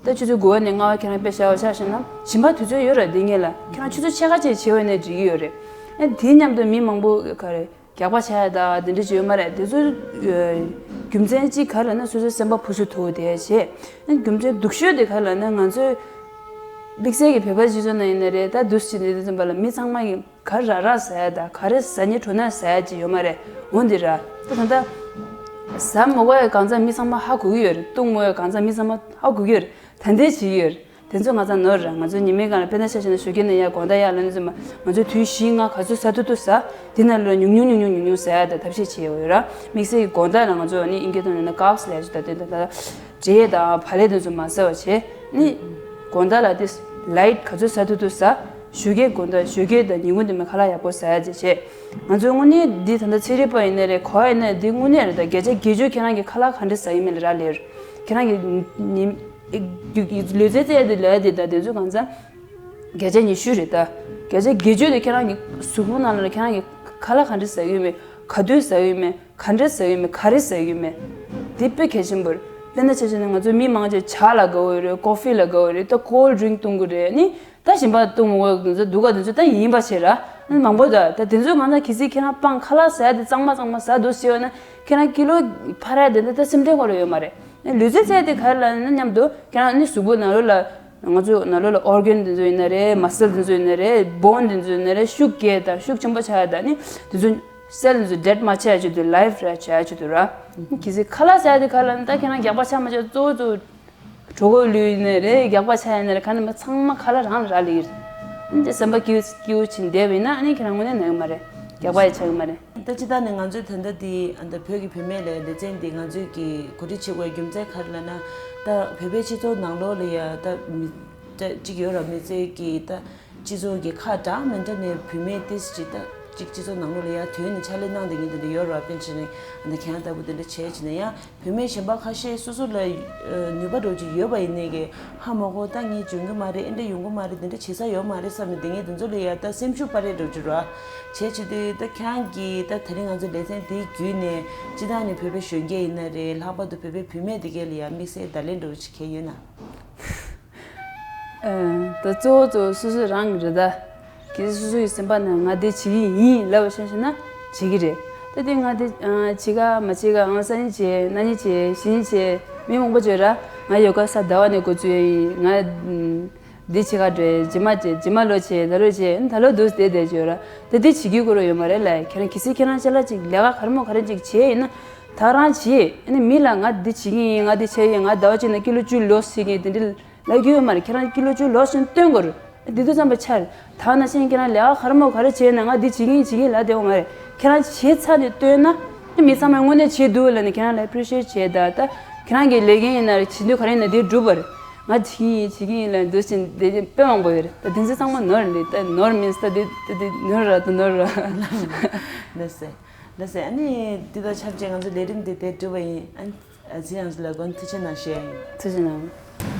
ད་ཆུ་ཚོད་དགུ་པ་ནས་ལྔ་པ་ཁྱེད་རང་དཔེ་བཞག་པ་ཆ་བཞག་ན་ཞིམ་པ་དུས་ཚོད་ཡོད་རེད། དེ་སྔོན་ལ་ཁྱེད་རང་ཆུ་ཚོད་ཕྱེད་ཀ་ཅིག་བྱེད་པ་ཡིན་ན་འགྲིག་གི་ཡོད་རེད། ཨ་དེ་མཉམ་དུ་མི་མང་པོ་ག་རེ་རྒྱགས་པ་བྱ་ཡ་ད་དེ་འདྲ་ཅིག་ཡོད་མ་རེད། དེ་ཚོ་རྒྱུ་མཚན་གཅིག་ག་རེ་ལབ་ན་སོ་སོའི་སེམས་པ་ཕུ་སུ་ཐུག་དེ་བྱས། ཨ་རྒྱུ་མཚན་སྡུག་ཤོས་དེ་ག་རེ་ལབ་ན་ང་ཚོའི་དམིགས་བསལ་གྱི་བོད་པ་སྤྱི་ཚོགས་ནང་ཡིན་ན་རེད། ད་འདུག་སེ་བྱས་ནས་དེ་ཙམ་པ་ལ་མི་ཚང་མ་གི་ག་རེ་ར་ར་ཟ་ཡ་དང་ག་རེ་ཟ་ཉེ་དྲོ་ན་ཟ་ཡ་ཅིག་ཡོད་མ་རེད། འོན་ཏེ་ར་ད་ད་ལྟ་ཟ་མ་དགོས་ཡ་གང་ཚ་མི་ཚང་མ་ཧ་གོ་གི་ཡོད་རེད། བཏུང་མ་དགོས་ཡ་གང་ཚ་མི་ཚང་མ་ཧ་གོ་གི་ཡོད་རེད། ད་འདི་བྱེད་ཀྱི་ཡོད་རེད། དེ་ཚོ་ང་ཚ་ནོར་ར། ང་ཚོ་ཉི་མའི་སྒང་ལ་དཔེར་ན་ཆ་བཞག་ན་ཞོགས་ཀས་ནས་ཡར་དགོང་དག་ཡར་ལངས་ནས་ཙམ་པ་ང་ཚོ་དུས་བཞི་ལྔ་ག་ཚོད་ཟ་ཐུབ་ཐུབ་ཟ། དེ་ནང་ལ་ཉུང་ཉུང་ཉུང་ཉུང་ཉུང་ཉུང་ཟ་ཡ་དང་ཐབས་ཤེས་བྱེད་ཡོད་ར། དམིགས་བསལ་གྱི་དགོང་དག་ལ་ང་ཚོ་ནི་ཨིན་སྐད་ཐོག་ནས་ན་carbs ལབ་ཡ་ཅིག་ད་དེ་ད་ད་འབྲས་དང་བག་ལེབ་དེ་ཚོ་མ་ཟ་བ་བྱས་ནི། དགོང་དག་ལ་དེ་light ག་ཚོད་ཟ་ཐུབ་ཐུབ་ཟ། ཞོགས་ཀས་དགོང་དག་ཞོགས་ཀས་དང་ཉིན་གུང་དེ་མིན་ཁ་ལག་ཡག་པོ་ཟ་ཡ་ཅིག་བྱས། ང་ཚོའི་དངོས་གནས་འདི་ད་ལྟ་ཚན་རིག་པ་ཡིན་ནའི་རེད། གོ་བ་ཡིན་ནའི་རེད། འདི་དངོས་གནས་རེད། ད་བརྒྱ་ཆ་བརྒྱད་ཅུ་ཁྱེད་རང་གིས་ཁ་ལག་ག་འདྲ་ཟ་ཡིན་མིན་ལ་རག་ལས་རེད། ཁྱེད་རང་གིས་ཉིན་ལུས་རྩལ་རྩེད་ཡ་དེ་ལས་དེ་ད་དེ་ཚོ་གང་ཚ་བརྒྱ་ཆ་ཉི་ཤུ་རེད། ད་བརྒྱ་ཆ་བརྒྱད་ཅུ་དེ་ཁྱེད་རང་གི་གཟུགས་པོ་ནང་ལ་ཁྱེད་རང་གིས་ཁ་ལག་ག་འདྲ་ཟ་གི་ཡོད་མེད། ག་དུས་ཟ་གི་ཡོད་མེད། ག་འདྲ་ཟ་གི་ཡོད་མེད། ག་རེ་ཟ་གི་ཡོད་མེད། དེ་དཔེ་གལ་ཆེན་པོ་རེད། དཔེར་ན་ཆ་བཞག་ན་ང་ཚོ་མི་མང་ཆེ་ཇ་ལ་དགའ་བོ་ཡོད་རེད། ཀོ་ཧྥི་ལ་དགའ་བོ་རེད། ད་cold drink བཏུང་གི་རེད། ནི་ད་ཞིམ་པ་བཏུང་མི་དགོས། དེ་ཚོ་སྡུག་ག་དེ་ཚོ་ད་ཡིན་པ་བྱེད་ར། མང་པོ་ད་ད་དེ་ཚོ་གང་ལྟར་གལ་སྲིད་ཁྱེད་རང་སྤང་ཁ་ལག་ཟ་ཡ་དེ་གཙང་མ་གཙང་མ་ཟ་འདུག་ཟེར་བ་ན་ཁྱེད་རང་ཀི་ལོ་འཕར་ཡ་དེ་འདྲ་ད་སེམས་ཁྲལ་དགོས་ལ་ཡོད་མ་རེད། ལུས་རྩལ་རྩེད་དེ་ག་རེ་ལབ་ན་མཉམ་དུ་ཁྱེད་རང་ནི་གཟུགས་པོ་ནང་ལོགས་ལ་ ང་ཚོ་ནང་ལོགས་ལ་ཨོར་གན་དེ་ཚོ་ཡིན་ན་རེད། མ་སལ་དེ་ཚོ་ཡིན་ན་རེད། བོན་དེ་ཚོ་ཡིན་ན་རེད། ཤུགས་རྒྱས་དང་ཤུགས་ཆེན་པོ་ཆགས་ཡ་དང་ནི་དེ་ཚོ་སེལ་དེ་ཚོ་ཌེཌ་མ་ཆགས་ཡ་ཆེད་དུ་ལའིབ་ར་ཆགས་ཡ་ཆེད་དུ་ར། གལ་སྲིད་ཁ་ལག་ཟ་ཡ་དེ་ག་ལ་ནི་ད་ཁྱེད་རང་རྒྱགས་པ་ཆགས་མ་ཆགས་གཙོ་བོ་གཙོ་བོ་གྲོད་ཁོག་ལུས་ཡིན་ན་རེད། རྒྱགས་པ་ཆགས་ཡིན་ན་རེད། ག་ནས་མ་ཚང་མ་ཁ་ལག་རང་ལ་རག་ལས་ཀྱི་རེད། ཨ་ནི་སེམས་པ་སྐྱིད་སྐྱིད་པོ་བྱས་བསྡད་པ་ཡིན་ན་ཨ་ནི་ཁྱེད་རང་དངོས་གནས་ན་གི་མ་རེད། རྒྱགས་པ་ཡང་ཆགས་ཀྱི་མ་རེད། ད་སྤྱིར་བཏང་ནས་ང་ཚོའི་ད་ལྟ་འདི་ཨ་ད་བོད་ཀྱི་བུད་མེད་ལ་ལེ་ཚན་འདི་ང་ཚོས་ཀྱི་གོ་སྒྲིག་བྱེད་དགོས་རྒྱུ་མཚན་ག་རེ་ལབ་ན། ད་བོད་པའི་སྤྱི་ཚོགས་ནང་ལོགས་ལ་ཡ་ད་མི་ད་གཅིག་ཡོད་ར། མི་ཚེ་གི་ད་སྤྱི་ཚོགས་ཀྱི་ཁག་འདྲ་མི་འདྲ་ནས་བུད་མེད་ཏིས་ཅིག་ད་གཅིག་སྤྱི་ཚོགས་ནང་ལོགས་ལ་ཡ་དོན་ནས་ཕྱག་ལས་གནང་བསྡད་མཁན་དེ་འདྲ་ཡོད་ར། དཔེར་བྱས་ནས་ཨ་ད་ཁྱེད་རང་ལྟ་བུ་དེ་འདྲ་བྱས་བྱས་ནས་ཡ། བུད་མེད་གཞན་པ་ཁ་ཤས་སོ་སོ་ལ་ཨ་ནུས་པ་འདྲ་ཅིག་ཡོད་པ་ཡིན་ནའི་གི་ཧ་མ་གོ། ད་ངས་འཇོན་གི་མ་རེད། ཨེ་འདྲ་ཡོང་གི་མ་རེད། དེ་འདྲ་བྱེད་ས་ཡོད་མ་རེད་བསམ་ནས་དེ་ངས་དེ་ཚོ་ལ་ཡ་ད་སེམས་ཤུགས་སྤར་རེས་འདྲ་ཅིག་ར་བྱས་བྱས་དུས། ད་ཁྱེད་རང་གིས་ད་དེ་རིང་ང་ཚོ་ལེ་ཚན་འདི་བརྒྱུད་ནས་སྤྱིར་བཏང་ནས་བོད་པའི་གཞོན་སྐྱེས་ཡིན་ན་རེད། ལྷག་པར་དུ་བོད་པའི་བུད་མེད་དེ་གས་ལ་ཡ་དམིགས་བསལ་བརྡ་ལན་འདྲ་ཅིག་གང་ཡོད་ན། ཨ། ད་གཙོ་བོ་གཙོ་བོ་སོ་སོ་རང་གི་རེད་ད། གལ་སྲིད་སོ་སོ་ཡི་སེམས་པ་ནང་ང་འདི་བྱེད་ཀྱི་ཡིན་ལབ་པ་ཤེས་ཤེས་ན་བྱེད་ཀྱི་རེད། ད་དེ་ང་འདི་ཨ་བྱེད་ག་མ་བྱེད་ག་ཨང་སང་ཉིན་བྱེད། གནངས་ཉིན་བྱེད། གཞེས་ཉིན་བྱེད། མི་མང་པོ་བྱོས་ར། ང་ཡོ་ག་ས་ཟླ་བ་ནས་འགོ་བཙུགས་ཡ་ཡིན། ང་འདི་བྱེད་ག་འགྲོ། རྗེས་མ་བྱེད། རྗེས་མ་ལོ་བྱེད། ད་ལོ་བྱེད། ད་ལོ་འདུག་བསྡད་བསྡད་བྱོས་ར། ད་འདི་བྱེད་ཀྱི་དགོས་རོགས་ཡོད་མ་རེད་ལ། ཁྱེད་རང་གལ་སྲིད་ཁྱེད་རང་ཅ་ལག་ཅིག་ལས་ཀ་ག་རེ་མོ་ག་རེ་ཅིག་བྱེད་ཡིན་ན་ད་རང་བྱེད། ཨ་ནི་མི་ལ་ང་འདི་བྱེད་ཀྱི་ཡིན། ང་འདི་བྱེད་ཡིན། ང་ཟླ་བ་གཅིག་ནང་ཀི་ལོ་བཅུ་ལོས་ཟེར་མཁན་དེ་འདྲ་ལབ་རྒྱུ་ཡོད་མ་རེད། ཁྱེད་རང་ཀི་ལོ་བཅུ་ལོས་ཟེར་ནས་སྟོན་དགོས་རེད། དེ་དུས་ཙམ་པ་ཆར་ད་ནང་བཞིན་ཁྱེད་རང་ལས་ཀ་ག་རེ་མོ་ག་རེ་བྱས་ན་ང་འདི་བྱེད་ཀྱི་ཡིན་བྱེད་ཀྱི་ཡིན་ལབ་བསྡད་ཡོད་མ་རེད། ཁྱེད་རང་བྱས་ཚར་ནས་སྟོན་ན་ཨ་མི་ཚང་མས་དངོས་གནས་བྱས་འདུག་ལབ་ནས་ཁྱེད་རང་ལ་ཨེ་པི་རི་ཤི་ཨེཊ་བྱས། ད་ད་ཁྱེད་རང་གི་ལས་འགན་ཡིན་ན་རེད། བྱེད་འདོད་ག་རེ་ཡིན་ན་དེ་སྒྲུབ་པ་རེད། ང་བྱེད་ཀྱི་ཡིན་བྱེད་ཀྱི་ཡིན་ལབ་འདུག་ཟེར་ནས་དེ་དཔེ་མང་པོ་ཡོད་རེད། ད་དེ་ཚོ་ཚང་མ་ནོར་རེད། ད་ནོར་མིན་ད་དེ་དེ་དེ་ནོར་ར་ད་ནོར་ར། ལགས་སེ། ལགས་སེ། ཨ་ནི་འདི་དང་ཆབས་ཅིག་ང་ཚོ་ལས་རིམ་འདི་དེ་གྲུབ་པ་ཡིན། ཨ་ནི་ཨ་ཙི་ཡང་ལ་དགོན་ཐུགས་རྗེ་གནང་ཞུ་ཡ་ཡིན། ཐུགས་རྗེ་གནང་།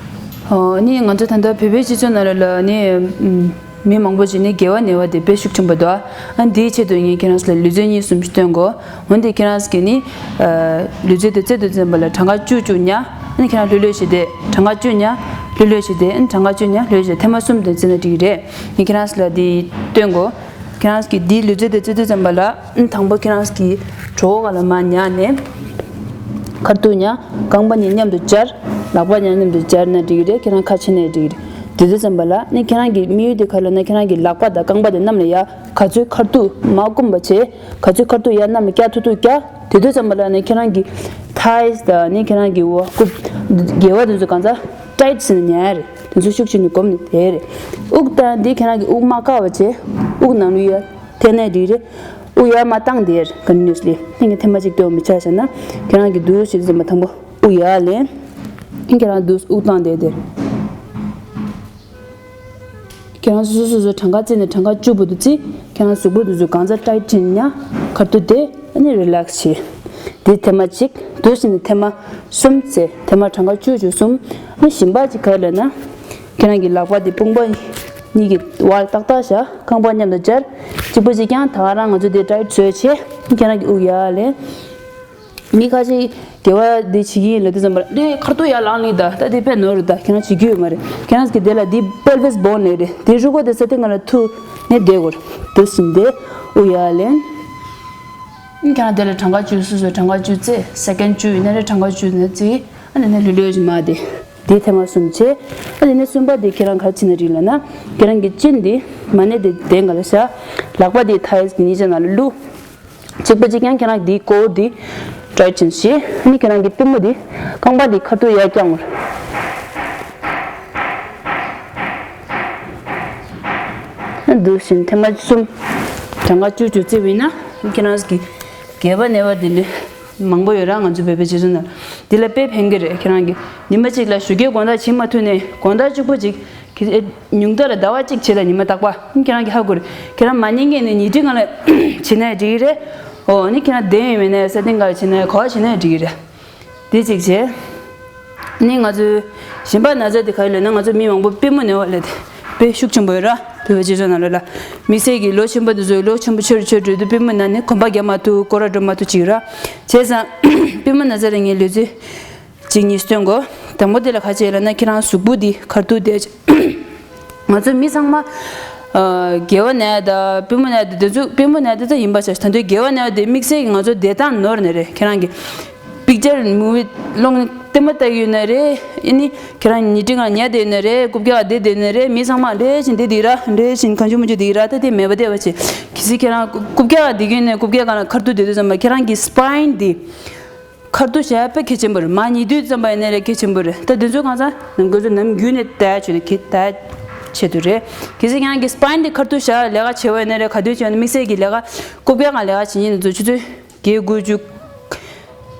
ཨོ། ཨ་ནི་ང་ཚོ་ད་ལྟ་བོད་པའི་སྤྱི་ཚོགས་ནང་ལ་ལ་ནི་ཨམ་མི་མང་པོ་ཅིག་ནི་དགེ་བ་ནད་པ་དེ་དཔེ་ཤུགས་ཆེན་པོ་འདུག་ཨ་ནི་དེའི་ཆེད་དུ་ངས་ཁྱེད་རང་ཚོ་ལ་ལུས་རྩལ་གཉིས་གསུམ་ཞིག་སྟོན་དགོས། འོན་ཏེ་ཁྱེད་རང་ཚོ་གིས་ནི་ཨ་ལུས་རྩལ་དེ་རྩེད་དུས་ཙམ་པ་ལ་གྲངས་ཀ་བཅུ་བཅུ་ཉར། ཨ་ནི་ཁྱེད་རང་ལྷོད་ལྷོད་བྱས་ཏེ་གྲངས་ཀ་བཅུ་ཉར། ལྷོད་ལྷོད་བྱས་ཏེ། ཨ་ནི་གྲངས་ཀ་བཅུ་ཉར། ལྷོད་ལྷོད་བྱས་ཏེ། ཐེངས་མ་གསུམ་དེ་རྩེས་ན་འགྲིག་གི་རེད། ངས་ཁྱེད་རང་ཚོ་ལ་དེ་སྟོན་དགོས། ཁྱེད་རང་གིས་འདིའི་ལུས་རྩལ་དེ་རྩེ་དུས་ཙམ་པ་ལ་དང་པོ་ཁྱེད་རང་གི་གྲོད་ཁོག་ལ་མར་ཉལ་ནས། ཁ་ཐུག་ཉལ། རྐང་པ་གཉིས་མཉམ་དུ་སྦྱར། ལག་པ་གཉིས་མཉམ་དུ་སྦྱར་ན་འགྲིག་གི་རེད། ཁྱེད་རང་ཁ་ཕྱེ་ན་འགྲིག་གི་རེད། དེ་དུས་ཙམ་པ་ལ་ནི་ཁྱེད་རང་གི་དམིགས་ཡུལ་དེ་ག་རེ་ལབ་ན། ཁྱེད་རང་གི་ལག་པ་དང་རྐང་པ་དེ་གནམ་ལ་ཡར་ག་ཚོད་ཁ་ཐུག་མར་བསྐུམ་པ་བྱས། ག་ཚོད་ཁ་ཐུག་ཡར་གནམ་ལ་བཀྱག་ཐུབ་ཐུབ་བཀྱག་དེ་དུས་ཙམ་པ་ལ་ནི་ཁྱེད་རང་གི་ཐའིས་དང་ནི་ཁྱེད་རང་གི་འོ་རྐུབ་དགེ་བ་དེ་ཚོ་གང་ཚ་ཊའིཊ་བྱས་ནས་ཉལ་ཡ་རེད། དེ་ཚོ་ཤུགས་ཆེ་ནས་བསྒོམས་ནས་བསྡད་རེད། དབུགས་བཏང་དེ་ཁྱེད་རང་གི་དབུགས་མ་བཀག་པ་བྱས། དབུགས་ནང་ལ་ཡར་འཐེན་ནའི་འགྲིག་རེད། དབུགས་ཡར་མར་བཏང་བསྡད་ཀོན་ཊི་ནུ་ཨས་ལི། ཨ་ནི་ཐེངས་མ་གཅིག་སྟོན་མི་ཆ་བཞག་ན། ཁྱེད་རང་གིས་འདུག་བྱེད་དུས་ཙམ་པ་དང་པོ་དབུགས་ཡར་ལེན། ཨ་ནི་ཁྱེད་རང་འདུག་དབུགས་བཏང་བསྡད་དེ། ཁྱེད་རང་སོ་སོ་སོ་སོ་གྲངས་ཀ་བརྩིས་ནས་གྲངས་ཀ་བཅུ་བར་དུ་བརྩི། ཁྱེད་རང་གཟུགས་པོ་འདི་ཚོ་གང་ཚ་ཊའིཊ་བྱས་ནས་ཉལ། ཁ་ཐུག་དེ་ཨ་ནི་རི་ལེག་སི་བྱེད། དེ་ཐེངས་མ་གཅིག་འདུག་བྱས་ནས་ཐེངས་མ་གསུམ་རྩེ། ཐེངས་མ་གྲངས་ཀ་བཅུ་བཅུ་གསུམ། ཨ་ནི་གཞན་པ་གཅིག་ག་རེ་ལབ་ན། ཁྱེད་རང་གི་ལག་པ་དེ་དཔུང་པ་གཉིས་ཀྱི་བར་ཏག་ཏག་བཞག་རྐང་པ་མཉམ་དུ་སྦྱར། གཅིག་པ་གཅིག་རྐྱང་ད་ག་རང་ང་ཚོ་དེ་ཊའིཊ་བཟོས་བྱས། ཁྱེད་རང་གི་དབུགས་ཡར་ལེན། མི་ཁ་ཤས་དགེ་བ་འདི་བྱེད་ཀྱི་ཡིན་ལབ་དུས་ཙམ་པ་ལ་ཁ་ཐུག་ཡར་ལངས་ལེ་ད་ད་དེ་དཔེ་ནོར་རེད། ད་ཁྱེད་རང་བྱེད་རྒྱུ་ཡོད་མ་རེད། ཁྱེད་རང་གི་དེ་ལ་དེ་པེལ་ཝིས་བོན་ལབ་རེད། དེ་རུས་ཀོ་དེ་ས་སྟེང་ང་ལ་ཐུག་ནས་བསྡད་དགོས་རེད། དེ་བཞིན་དེ་དབུགས་ཡར་ལེན། ཁྱེད་རང་དེ་ལ་གྲངས་ཀ་བཅུ་སོ་སོའི་གྲངས་ཀ་བཅུ་རྩེ། སེ་ཀེན་ཌི་བཅུ་ཡིན་ན་རེད། གྲངས་ཀ་བཅུ་ཡིན་ན་རྩེ། ཨ་ནི་ནས་ལྷོད་ལྷོད་ཅིག་མར་དེ། དེ་ཐེངས་མ་གསུམ་བྱས། ཨ་ནི་ནས་གསུམ་པ་དེ་ཁྱེད་རང་ག་རེ་བྱེད་ན་འགྲིག་ལབ་ན། ཁྱེད་རང་གི་གཅིན་དེ་མ་ཎི་དེ་གདན་སྒང་ལ་བཞག་ལག་པ་དེ་ཐའིས་གི་གཉིས་ཆ་ནང་ལ་བླུགས། གཅིག་པ་གཅིག་རྐྱང་ཁྱེད་རང་གི་དེའི་ཀོར་དེ་ཊའིཊ་བྱས་བྱས། ཨ་ནི་ཁྱེད་རང་གི་པུས་མོ་དེ་རྐང་པ་དེ་ཁ་ཐུག་ཡར་བརྐྱངས་པ་རེད། འདུག་བཞིན་ཐེངས་མ་གསུམ། གྲངས་ཀ་བཅུ་བཅུ་བརྩིས་པ་ཡིན་ན་ཁྱེད་རང་གི་དགེ་བ་ནད་པ་དེ་འདྲ་མང་པོ་ཡོད་ར། ང་ཚོ་བོད་པའི་སྤྱི་ཚོགས་ནང་དེ་ལ་དཔེ་ཕན་གྱི་རེད། ཁྱེད་རང་གི་ཉི་མ་གཅིག་ལ་ཞོགས་ཀས་དགོང་དག་བྱེད་མ་ཐུབ་ནས་དགོང་དག་གཅིག་པོ་གཅིག་ཁྱེད་ཉུང་མཐའ་ལ་ཟླ་བ་གཅིག་བྱེད་དང་། ཉི་མ་རྟག་པར་ཁྱེད་རང་གིས་ཧ་གོ་རེད། ཁྱེད་རང་མ་ཉལ་མཁན་ནས་ཉལ་ཁྲི་སྒང་ལ་བྱེད་ནའི་འགྲིག་གི་རེད། འོ་ནི་ཁྱེད་རང་བསྡད་ཡོད་མེད་ནའི་ས་སྟེང་སྒང་ལ་བྱེད་ནའི་ག་པར་བྱེད་ནའི་འགྲིག་གི་རེད། དེ་གཅིག་བྱས། ནི་ང་ཚོའི་གཞན་པ་ན་ཚ་དེ་ག་རེ་ལབ་ན། ང་ཚོ་མི་མང་པོ་པུས་མོ་ན་བ་ལབ་དེ་དཔེ་ཤུགས་ཆེན་པོ་ཡོད་ར། བོད་པའི་སྤྱི་ཚོགས་ནང་ལོགས་ལ་དམིགས་བསལ་གྱི་ལོ་ཆེན་པོ་དེ་ཚོ་ལོ་ཆེན་པོ་ཆེ་རུ་ཆེ་རུ་འགྲོ་དུས་པུས་མོ་ན་ནས་གོམ་པ་རྒྱག་མ་ཐུབ། སྐོར་ར་འགྲོ་མ་ཐུབ་ཅིག་ཡོད་ར། བྱས་ཙང་པུས་མོ་ན་ཚ་ལ་ངས་ལུས་རྩལ་གཅིག་གཉིས་སྟོན་དགོས། དང་པོ་དེ་ལ་ག་རེ་བྱེད་ལབ་ན། ཁྱེད་རང་གཟུགས་པོ་འདི་ཁ་ཐུག་དེ། ང་ཚོ་མི་ཚང་མ་ཨ་དགེ་བ་ན་ཡ་དང་པུས་མོ་ན་ཡ་དེ་དེ་ཚོ་པུས་མོ་ན་ཡ་དེ་ཚོ་ཡིན་པ་ཆགས། ད་དུང་དགེ་བ་ན་ཡ་དེ་དམིགས་བསལ་གྱི་ང་ཚོ་བསྡད་སྟངས་ནོར་ནི་རེད། ཁྱེད་རང་གི་པིག་ཅར་མུ་བི་ཀློག་ནི་ ལྟད་མོ་ལྟ་གི་ཡོད་ན་རེད། ཨ་ནི་ཁྱེད་རང་ཉལ་ཁྲིའི་སྒང་ཉལ་བསྡད་ཡོད་ན་རེད། རྐུབ་བཀྱག་བསྡད་བསྡད་ན་རེད། མི་ཚང་མ་འདྲེས་བྱས་བསྡད་བསྡད་ར། འདྲེས་བྱས་གང་བྱུང་མང་བྱུང་བསྡད་ཀྱི་ར། ད་དེ་མེད་པ་བསྡད་པ་བྱེད། གལ་སྲིད་ཁྱེད་རང་རྐུབ་བཀྱག་བསྡད་ཀྱི་ཡོད་ན་རྐུབ་བཀྱག་སྒང་ལ་ཁ་ཐུག་བསྡད་དུས་ཙམ་པ་ཁྱེད་རང་གི་སི་པའིན་འདི་ཁ་ཐུག་བཞག་ཡ་དཔེ་གལ་ཆེན་པོ་རེད། མར་ཉལ་དུས་ཙམ་པ་ཡིན་ན་རེད། གལ་ཆེན་པོ་རེད། ད་དེ་ཚོ་གང་ཟག་ནམ་རྒྱུན་ནས་ལྟ་ཡ་བྱས་ནས་གལ་ལྟ་ཡ་ཆེད་དུ་རེད། གལ་སྲིད་ཁྱེད་རང་གི་སི་པའིན་འདི་ཁ་ཐུག་བཞག་ལས་ཀ་བྱེད་པ་ཡིན་ན་རེད། ག་དུས་བྱས་ན་དམིགས་བསལ་གྱི་ལས་ཀ་རྐུབ་བཀྱག་སྒང་ལས་ཀ་བྱེད་མཁན་དེ་ཚོ་ཆུ་ཚོད་བརྒྱད་དགུ་བཅུ་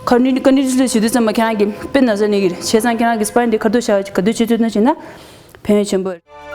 ཀ་ནི་ཀ་ནི་ལི་བྱེད་དུས་ཙམ་པ་ཁྱེད་རང་གི་དཔེ་ན་ཚ་ནི་གི་རེད། བྱས་ཙང་ཁྱེད་རང་གི་སི་པའིན་འདི་ཁ་ཐུག་བཞག་ག་དུས་བྱེད་ཚུལ་ན་བྱས་ན་ཕན་ཡོན་ཆེན་པོ་རེད།